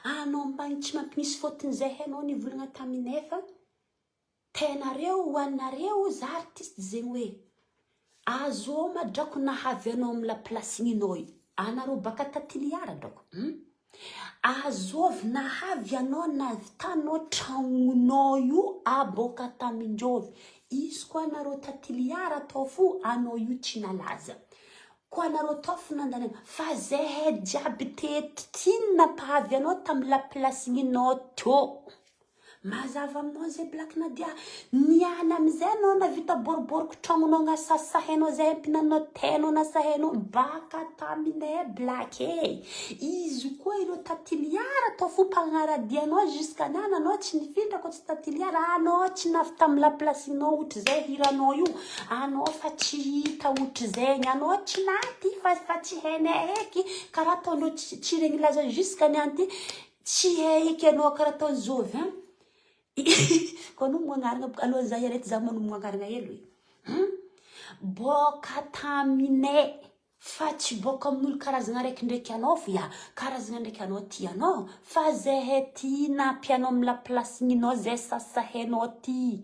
anao mbany tsy mampinisy fôtony zahay anao nivolagna taminay fa Tenareo ho anareo za artiste zegny hoe azoma drako nahavy anao am la place gninao io anareo baka ta tiliara drako hum azovy nahavy anao navitanao tragnonao io aboka taminjovy izy koa anareo ta tiliara tao fo anao io tsy nalaza koa anareo tao fo nandany fa zehay jiaby teto ty nampahavy anao tam la place gninao teo. Mazava aminao zay Black Nadia, niany amizay anao navita boriboriko tragnonao gnasasahenao zay ampinanao tenao nasahenao baka taminay Black e! Izy koa ireo tatiliara tao fo mpagnaradia anao jusqu'à niany anao tsy nifindra koa tsy tatiliara anao tsy navy tamy la place-nao otrzay hiranao io anao fa tsy hita otrzegny anao tsy naty fa fa tsy hainay eky karaha ataondreo tsy regny laza jusqu'à niany ty Tsy hay eky anao karaha ataon'i zovy an! Koa anao moagnarigna boka alohan'ny za hiala eto za manomboka ankarigna hely oe. Hum! Boka taminay fa tsy boka amin'olo karazagna araiky ndraiky anao fo ya, karazagna ndraiky anao tianao fa zahay ty nampianao amy la place-ninao zay sasahenao ty.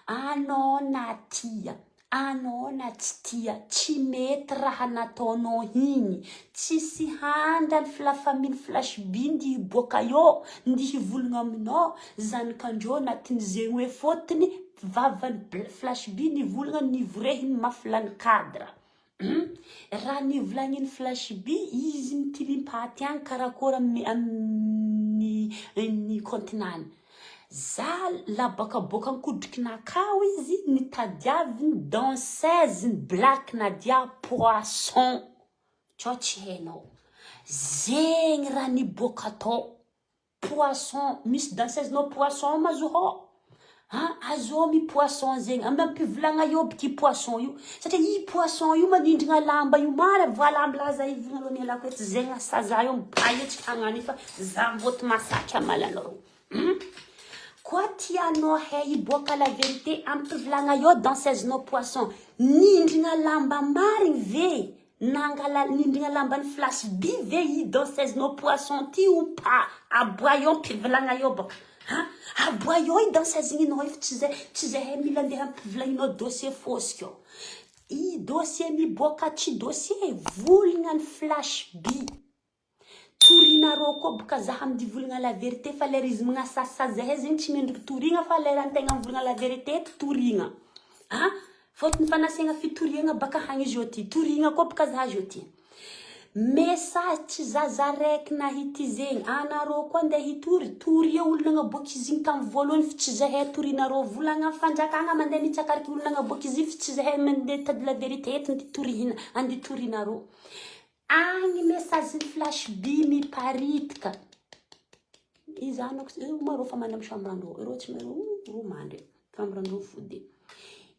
Anao na tia, anao na tsy tia, tsy mety raha nataonao igny, tsisy handra ny la famille flash by ndi hiboaka eo, ndi hivolagna aminao, zanakandreo anatin'ny zegny hoe fôtony vavany flash by nivolagna nivorehiny mafy lany cadre. Hum raha nivolagniny flash by izy mitilimpaty agny karakôry amin'ny amin'ny compte-nany za labakaboaka ankodrikinakao izy nitadiaviny danseuse ny black nadia poisson tsao tsy hainao zegny raha niboaka tao. Poisson, misy danseuse nao poisson ma zo hô? Ha azô mi poisson zegny, ampivolagna eo aby poisson io, satria i poisson io manindrigna lamba io mara voila milaza i volagna aloha nialako eto zegny asaza io mibaio tsy hagnano io fa za mbôty masaky hamaly anareo hum koa tianao hay hiboaka la vérité ampivolagna eo danseuse nao poisson nindrigna lamba marigny ve Nangala nindrigna lamban'i flash by ve i danseuse nao poisson ty ou pas? Aboay eo mpivilagna eo baka ha! Aboay eo i danseuse igny io fa tsy zay tsy zahay mila andeha ampivilagninao dossier fôsika eo. I dossier miboaka tsy dossier volagna ny flash by. Torinareo koa boka za amdy volagna la vérité fa lera izy magnasasa zahay zegny tsy mendriky torigna fa lera antegna mivolagna la vérité eto torigna a fôtony fa nasiagna fitoriagna baka hagny izy io ty torigna koa boka za zio ty message tsy zaza raiky nahita izegny anareo koa ndeha hitory toria olo nagnaboaka izy igny tamy voalohany fa tsy zahay torinareo volagna fanjakagna mandeha mitsakariky olo nagnaboaka izy igny fa tsy zahay mandeha mitady la vérité eto ndeha torihina andeha torinareo Agny message ny flash by miparitika. Izany io ma reo fa mandry amy chambre andreo. Ireo tsy reo reo mandry. Chambre andreo fody.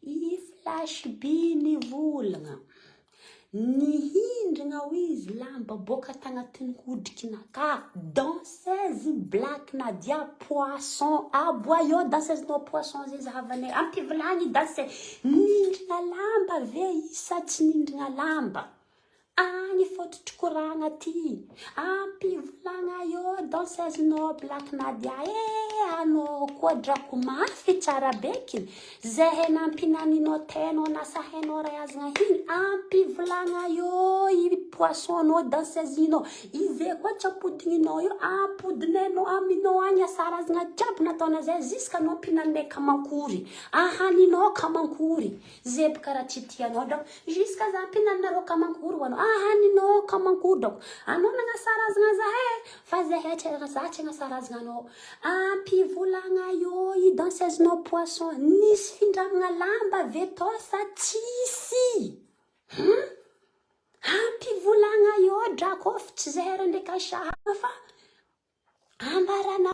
I flash by nivolagna. Nihindrigna ho izy lamba boaka tagnatin'ny hodrikinakà. Danseuse Black Nadia poisson. Aboa eo danseuse nao poisson zay zahavanay. Ampivolagny danse. Nindrigna lamba ve izy sa tsy nindrigna lamba? Agny fototry koragna ty. Ampivolagna eo danseuse nao Black Nadia eh anao koa drako mafy tsara beky zahay nampinaninao tenao nasahainao ray azagna hiny ampivolagna eo i poisson nao danseuse nao ize koa tsy ampodogninao eo ampodinay aminao agny asarazagna jiaby nataonao zay jusque anao ampinaninay kamankory ahaninao kamankory Zebry karaha tsy tianao drako jusqu'à za mpinanareo kamankory ho anao ahaninao kamankory drako anao nagnasarazagna zahay e fa zahay tsy za tsy agnasarazagna anao ampivolagna eo i danseuse nao poisson nisy findramagna lamba ve tao sa tsisy hum ampivolagna eo drako fa tsy zahay ra ndraiky asaha fa ambaranao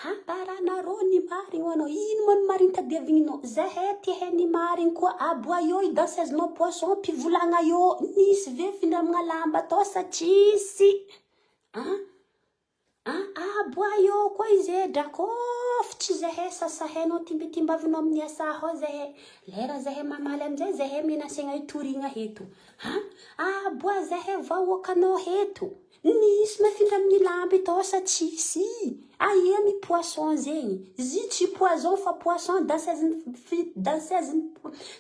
Ambaranareo ny marigny ho anao. Ino moa ny marigny tadiavigninao? Zahay te hay ny marigny koa. Aboa eo i danseuse nao poisson mpivolagna eo. Nisy ve findramagna lamba tao sa tsisy? An? An? Aboa eo koa izy e drakôf tsy zahay sasahainao timbitimbavinao amin'ny asa ao zahay. Lera zahay mamaly aminjay zahay menacegna hitorigna eto. An? Aboa zahay vahoakanao eto. Nisy nafindra amin'ny lambo tao sa tsisy? Aia ny poisson zegny? Zy tsy poison fa poisson danseuse danseuse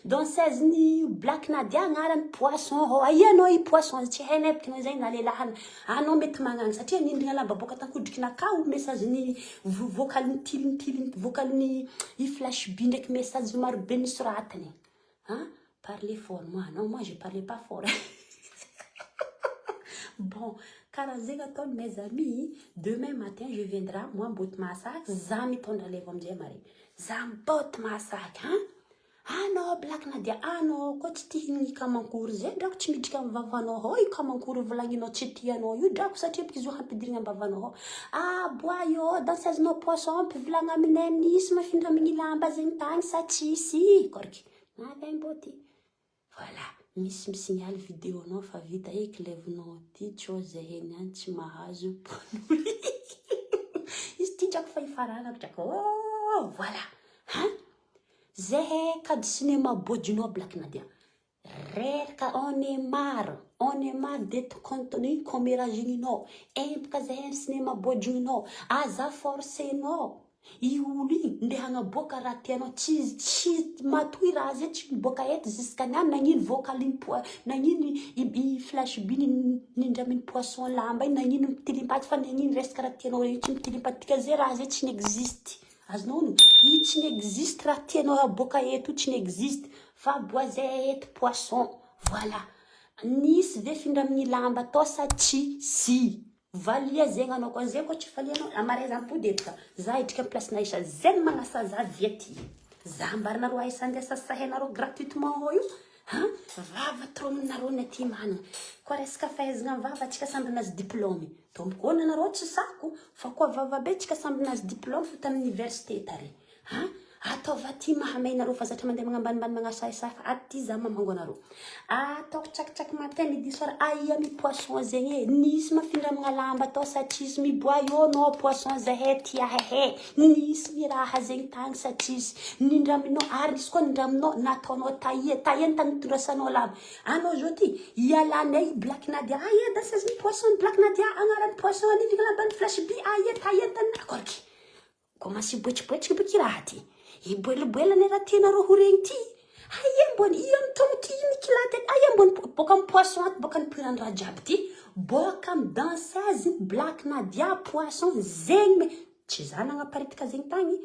danseuse ny Black Nadia agnarany poisson hô aia anao i poisson tsy hainay bôka anao zegny na lehilahy anao mety magnano satria nindrigna lamba bôka tankodrikinakao message ny vocal-ny tiliny tiliny vocal-ny i flash by ndraiky message marobe nosoratany Hein? Parlez fort moi. Non, moi je parlais pas fort. Bon. Karaha zegny ataony mes amis, demain matin je viendra moi mboty mahasaky, za mitondra leva amizay mare. Za mboty mahasaky an! Anao Black Nadia, anao koa tsy tia hihinagna kamankory zay drako tsy miditra amin'ny vavanao ao io kamankory volagninao tsy tianao io drako satria bky izy io hampidirigna am-bavanao ao. Aboa io dansezinao poisson mpivolagna aminay misy mafindra amin'ny lamba zegny tagny sa tsisy? Korky, navy mboty. Voilà, misy mi-signale vidéo nao fa vita eky levinao ty tsô zahay niany tsy mahazo mpanohy. Izy ty drako fa hifaranako drako oh voilà hein. Zahay kady cinéma bôjinao Black Nadia. Reraka on est marre, on est marre d'etre contenu commérageninao. Empaka zahay am cinéma bôjinao. Aza forcenao. I olo igny ndeha hagnaboaka raha tianao tsy tsy matoa i raha zay tsy miboaka eto jusqu'à niany nagnino vocal-igny poa nagnino i i flash by nindraminy poisson lamba igny nagnino mitilimpaty fa nagnino resaka raha tianao igny tsy mitilimpaty dikan'izay raha zay tsy ni-existe azonao ono io tsy ni-existe raha tianao aboaka eto io tsy ni-existe fa aboa zay eto poisson voilà nisy ve findraminy lamba tao sa tsy si Valia zegny anao koa zegny koa tsy valianao amaraiza ampody eto ka za hidrika am place n'Aisha zegny magnasa za via ty za ambaranareo Aisha andeha sasahenareo gratuitement ao io han vava trominareo ny aty managna koa resaka fahaizagna am vava tsika samby nahazo diplôme tompoko ô nanareo tsy sako fa koa vava be tsika samby nahazo diplôme fa tamin'ny université tary Ha? Ataovy aty mahamay nareo fa zatra mandeha magnambanimbany magnasahisahy fa aty za mamango anareo. Ataoko tsakitsaky matin midi soir aia mi poisson zegny e. Nisy mafindramagna lamba tao sa tsisy miboa eo no poisson zahay tia hehe. Nisy ny raha zegny tagny sa tsisy. Nindraminao ary nisy koa nindraminao nataonao taia taia ny tany nitondrasanao lamba. Anao zao ty ialanay i Black Nadia aia danseuse ny poisson Black Nadia agnaran'ny poisson anivy lamban'ny flash by aia taia ny tany akory. Commence hiboetriboetriky boky raha ty. Hiboeliboely anie raha tianareo ho regny ty. Aia mbony io amy taogno ty io mikilaty aty. Aia mbony boka amy poisson ato boka nipoiran'ny raha jiaby ty. Boka amy danseuse Black Nadia poisson zegny me tsy za nagnaparitaka zegny tagny.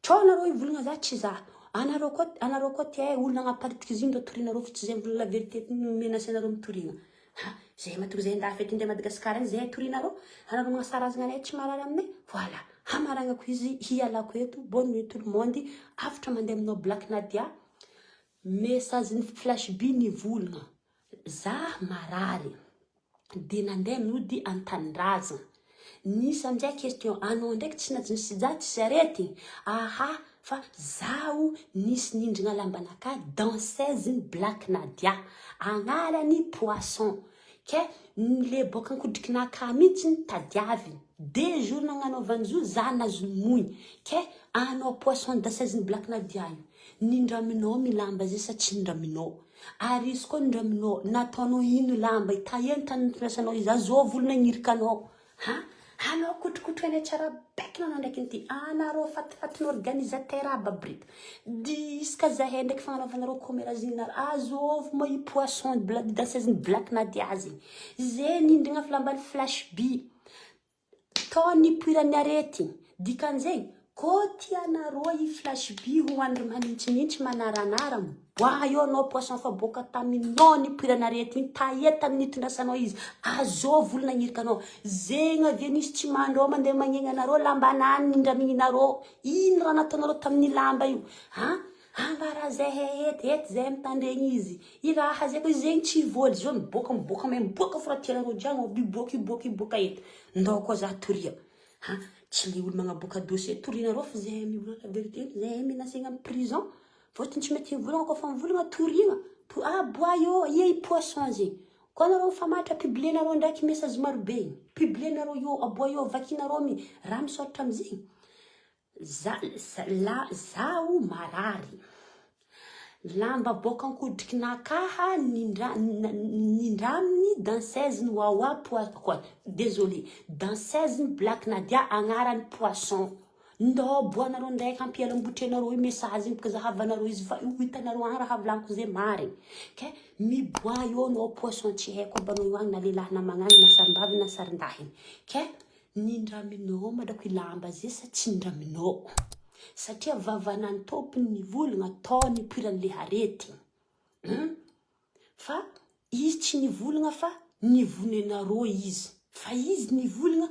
Tsao nareo hivolagna za tsy za. Anareo koa anareo koa tia olo nagnaparitaka izy io ndao torinareo fa tsy zay mivolagna la vérité menacer anareo mitorigna. Ha, zay matoa zay andafy aty ndray Madagascar any zay torinareo, anareo magnasarazagna anay tsy marary aminay, voilà, hamaragnako izy hialako eto, bonne nuit tout le monde, avotra mandeha aminao Black Nadia, message ny flash by nivolagna, za marary, de nandeha nody antanindrazagna, nisy amizay question, anao ndraiky tsy najiny sida tsisy aretigny, aha, Fa zaho nisy nindrigna lambanakahy danseuse ny black nadia agnarany poisson ke le boaka ankodrikinakahy mintsy ny tadiaviny deux jours nagnanaovany zo za nazony moigny ke anao poisson danseuse ny black nadia io nindraminao my lamba zay sa tsy nindraminao ary izy koa nindraminao nataonao ino lamba io taia ny tany nitondrasanao izy azovy olo nagnirika anao Ha? Anao kotrokotroinay tsara baiko nanao ndraiky inty. Anareo fatifatin'ny organisateur aby aby reto. Diska zahay ndraiky fagnanaovanareo commérazinareo. Azovy moa i poisson danseuse-n'i Black Nadia zegny. Zay nindrigna filamban'i Flash B. Tao nipoiran'ny aretigny. Dikan'izegny, Kô tianarô i flash by ho andry manintsinintsy manaranara miboaha eo anao poisson fa boaka taminao nipoirana aretigny taia tany nitondrasanao izy azôvy olo nagnirika anao zegny avy nisy tsy mandrô mandeha magnegny anarô lambanany nindramignarô ino raha nataonarô tamin'ny lamba io ha ambara zahay eto eto zahay mitandregny izy i raha zay ko zegny tsy voly zao miboaka miboaka mahay miboaka fô raha tianarô jiagny miboaka hiboaka hiboaka eto ndao koa za toria Ha, tsy le olo magnaboaka dossier torianareo fa zahay mivolagna la vérité, zahay menacegna am prison, fôtony tsy mety mivolagna kôfa mivolagna toriagna, to aboa eo, ia i poisson zegny, koa anareo mifamatra publienareo ndraiky message maro be igny, publienareo eo, aboa eo, vakinareo mi raha misôratra amizegny, za, za, la, zaho marary, Lamba boaka ankodrikinakaha nindra nindraminy danseuse ny wawa poi quoi désolé danseuse ny black nadia agnarany poisson ndao boanareo ndraiky ampialam-botrenareo io message iny bôka zahavanareo izy fa io hitanareo agny raha volaniko zay marigny ke miboa eo anao poisson tsy haiko aby anao io agny na lehilahy na magnagny na sarimbavy na sarindahiny ke Nindraminao malako i lamba zay sa tsy nindraminao? Satria vavanany tompony nivolagna tao nipoiran'le aretigny hum fa izy tsy nivolagna fa nivonenareo izy. Fa izy nivolagna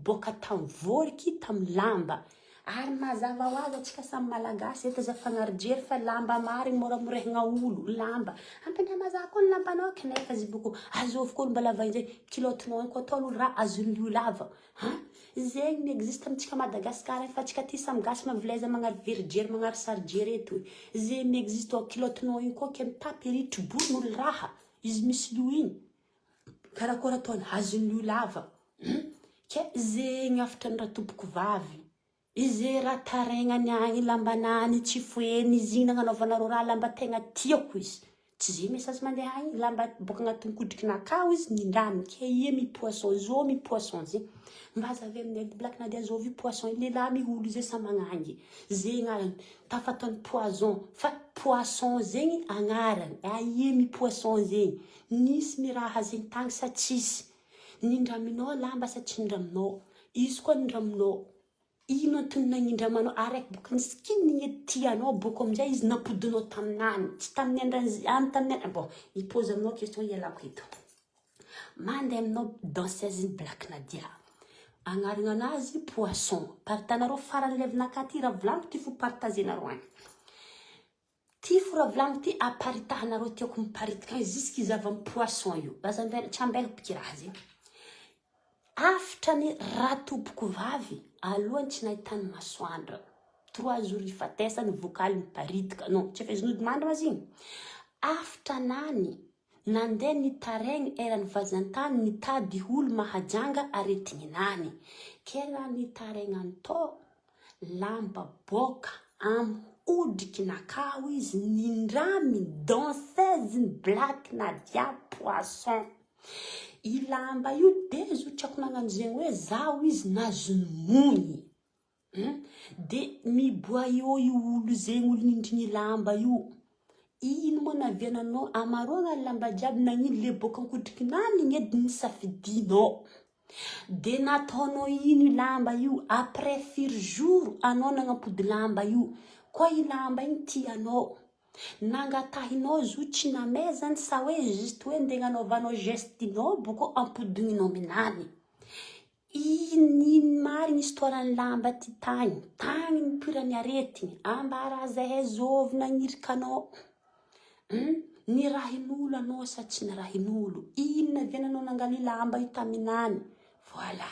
boaka tam vôriky tam lamba. Ary mazava ho azy atsika samy malagasy eto aza fagnary jery fa lamba marigny mora amorehagna olo, lamba. Ampindrama za koa ny lambanao kanefa izy boko azovy koa olo mba lava injay, kilaotinao igny koa ataon'olo raha azon'io lava. Han! Zegny mi existe amintsika Madagascar fa atsika aty samy gasy mavileza magnary verijery magnary sarijery eto. Zegny mi existe ao kilaotinao igny koa ke mitapy ery triborin'olo raha izy misy lio igny. Karakôry ataony azon'ny io lava hum ke zegny hafatra ny ratompoko vavy ize raha taregnany agny lambanany tsy foeny izy igny nagnanaovanareo raha lamba tegna tiako izy tsy ze message mandeha agny lamba boka agnatin'ny kodrikinakao izy nindramy ke ia mi poisson zo mi poisson ze mba azavy aminay edy black nadia zovy poisson lehilahy miholo ze sa magnangy zegny ary tafataony poison fa poisson zegny agnarany aia mi poisson zegny Nisy ny raha zegny tagny sa tsisy? Nindraminao lamba sa tsy nindraminao? Izy koa nindraminao, ino antony nagnindramanao araiky boka nisy kinigny edy tianao boko amizay izy nampodinao taminany, tsy tamin'ny andran'ny any tamin'ny andra, bon hi pose aminao question hialako eto. Mandeha aminao danseuse ny Black Nadia, agnarana anazy poisson, partanareo farany levinakahy ty raha volaniko ty fo partagenareo agny. Ty fora vilagny ty aparitahanareo tiako miparitaka agny jusque zava am poisson io aza ambela tsy ambelako biky raha zegny afitra ny ratompoko vavy alohany tsy nahitany masoandro trois jours ifatesany vokaly miparitaka non tsy efa izy nodimandry ma zigny afitra nany nandeha nitaregny eran'ny vazantany nitady olo mahajanga aretigny nany ke raha nitaregnany tô Lamba boka am hodriky nakao izy nindramy danseuse ny black nadia poisson i lamba io dezo tsy ako nagnano zegny hoe zaho izy nazony mony hum de miboa eo io olo zegny olo nindrigny lamba io ino moa naviananao amaroagna lamba jiaby nagnino le boka ankodriky nany igny edy nisafidinao. De nataonao ino io lamba io après firy jours anao nagnampody lamba io koa i lamba igny tianao nangatahinao zo tsy namezany sa hoe juste hoe nde agnanaovanao geste nao boko ampodogninao aminany ino ino marigny histoire ny lamba ty tagny tagny nipoiran'ny aretigny ambara zahay zôvy nagnirika anao Hum nirahin'olo anao sa tsy nirahin'olo? Inona avy anao nangaly lamba io taminany? Voilà.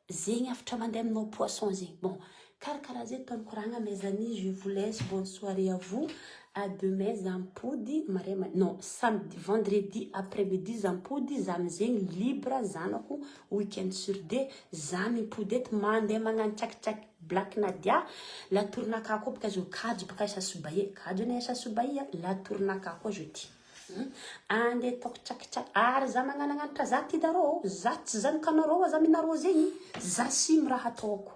Zegny hafatra mandeha aminao poisson zegny. Bon, karakaraha zay ataony koragna mes amis, je vous laisse, bonne soirée à vous. À demain za mipody, mare non, samedi, vendredi après midi za mipody, za amizegny libre zanako week-end sur deux, za mipody eto mandeha magnano tsakitsaky Black Nadia, la tournaka koa baka zo kajo baka asa sobaie, kajo anie asa sobaia, la tournaka koa zo ty. Hmm? Ande ataoko tsakitsaky, ary za magnanagnanatra za ty darô, za tsy zanakanarô aza aminarô zegny, za simy raha ataoko.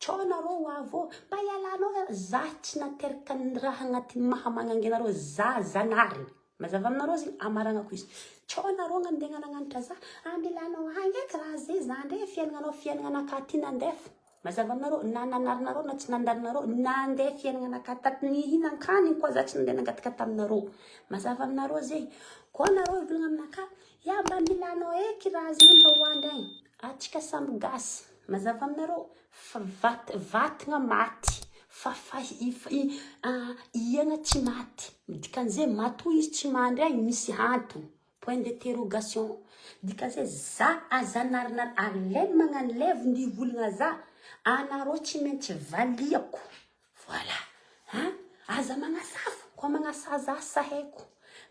Tsô narô ho avy ô, mba ialanao, za tsy nateraka ny raha agnatin'ny maha magnangy anarô, za zanahary. Mazava aminareo zegny amaragnako izy. Tsô nareo nandeha nanagnanatra za, ambilanao agny eky raha ze za ndray fiaignananao fiaignananakahy ty nandefa. Mazava aminareo na nanarinareo na tsy nandarinareo nandeha fiaignananakahy taty nihinan-kanigny koa za tsy nandeha nangataka taminareo. Mazava aminareo zegny. Koa nareo hivolagna aminakahy, ya mba ambilanao eky raha zegny mba hoandregny. Atsika samby gasy. Mazava aminareo fa vat vatagna maty fa fa iagna tsy maty dikan'izay matoa izy tsy mandry agny misy antony point d'interrogation dikan'izay za aza anarinary aleo magnano lève ny hivolagna za anareo tsy maintsy valiako Voilà hein! Aza magnasafo koa magnasa za saheko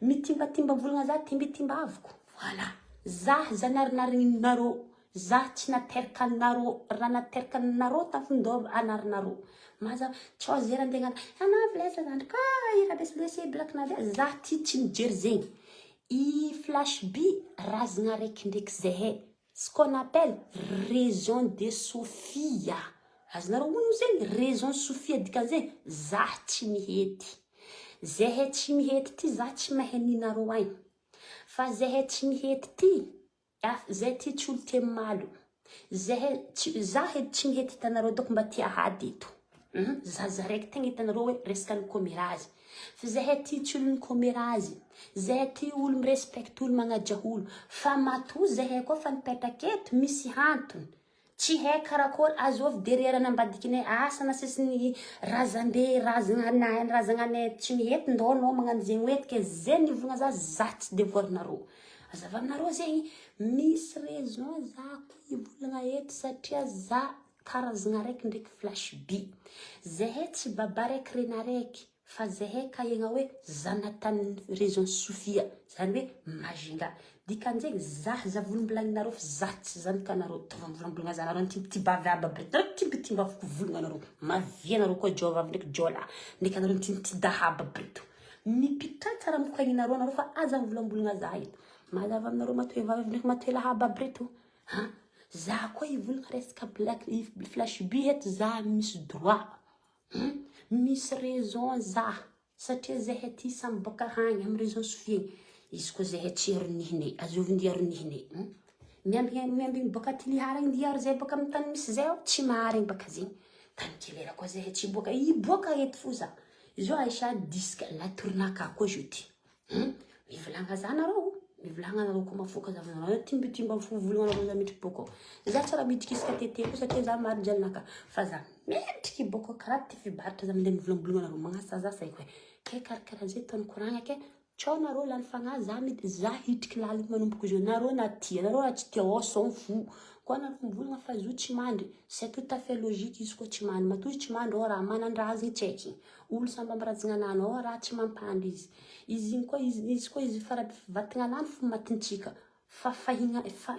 mitimbatimba volagna za timbitimbaviko voilà za zanarinarininareo za tsy nateraka anareo raha nateraka anareo tafindôva anarinareo mazava tsao ze raha ndeha hagnano anao blesse zandriko ah i rabesy black nadia za ty tsy mijery zegny i flash by razagna araiky ndraiky zahay Ce qu'on appelle raison de Sophia. Azonareo ono zegny? Raison Sophia dikan'izay zah tsy mihety. Zahay tsy mihety ty zah tsy mahay ninareo agny. Fa zahay tsy mihety ty, zay ty tsy olo tia mimalo. Zahay tsy zah edy tsy mihety hitanareo doko mba tia ady eto. Zaza raiky tegna hitanareo hoe resaka ny commérage. Fa zahay ty tsy olo mikomérazy, zahay ty olo mirespecte olo, magnaja olo. Fa matoa zahay koa fa nipetraka eto, misy antony. Tsy hay karakory azovy derrière ny ambadikinay, asa na sisiny razambe, razana razagnanay tsy mihety ndao anao magnano zegny hoe ke zay nivolagna za, za tsy devoirinareo. Azava aminareo zegny, misy raison za ko hivolagna eto satria za karazagna araiky ndraiky Flash B. Zahay tsy baba raiky reny araiky, fa zahay kahegna hoe zanatany région Sofia, zany hoe Majunga. Dikan'izegny za zavolombolagninareo fa za tsy zanakanareo. Tonga mivolambolagna zanareo nitimbitimbavy aby aby reto, nareo timbitimbavy ko volagna anareo. Mavia anareo koa jovavy ndraiky jôla, ndraiky anareo nitimbitidahaba aby reto. Mipitraha tsara amin'ny koegninareo anareo fa aza mivolambolagna za eto. Mazava aminareo matoe vavy ndraiky matoe lahaba aby reto. Ha? Za koa hivolagna resaka black Flash B eto za misy droit. Misy raison za satria zahay aty samy boaka hagny amy région Sofia. Izy koa zahay tsy aronihine, azovy ndia aronihine. Miambigny miambigny boaka Toliara agny ndia aro zay boaka amy tany misy zay ao, tsy maharegny baka zegny. Tany kelera koa zahay tsy boaka, hiboaka eto fo za. Izao Aïcha disque la tournaka koa jeudi. Mivolagna za nareo, mivolagna anareo koa mafoka za nareo timbitimba fo volagna anareo za midriky bôko. Za tsy raha midriky isaka tete koa satria za maro jalinaka fa za mendriky bôko karaha ty fibaritra za mandeha mivolambolagna anareo magnasa za saiko hoe ke karakaraha zay ataony koragna ke tsao nareo lany fagnahy za mety za hidriky laliny manomboko izy io nareo na tia nareo na tsy tia on s'en fout koa nareo mivolagna fa zo tsy mandry c'est tout à fait logique izy koa tsy mandry matoa izy tsy mandry ao raha manandrazagny tsy haiky olo samby ambirazagna anany ao raha tsy mampandry izy izy igny koa izy izy koa izy fara vatagna anany fo matintsika fa fahigna fa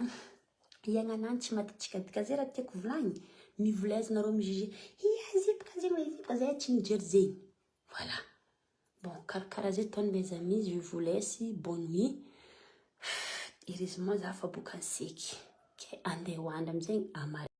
iainanany tsy matintsika. Dika zay raha tiako volagny, mivolaiza nareo mijuge ia zipaka zegny zipaka zay tsy mijery zegny. Voilà, bon, karakaraha zay ataony mes amis, je vous laisse, bonne nuit. Heureusement za fa boaka niseky ke andeha hoandry amizay amare.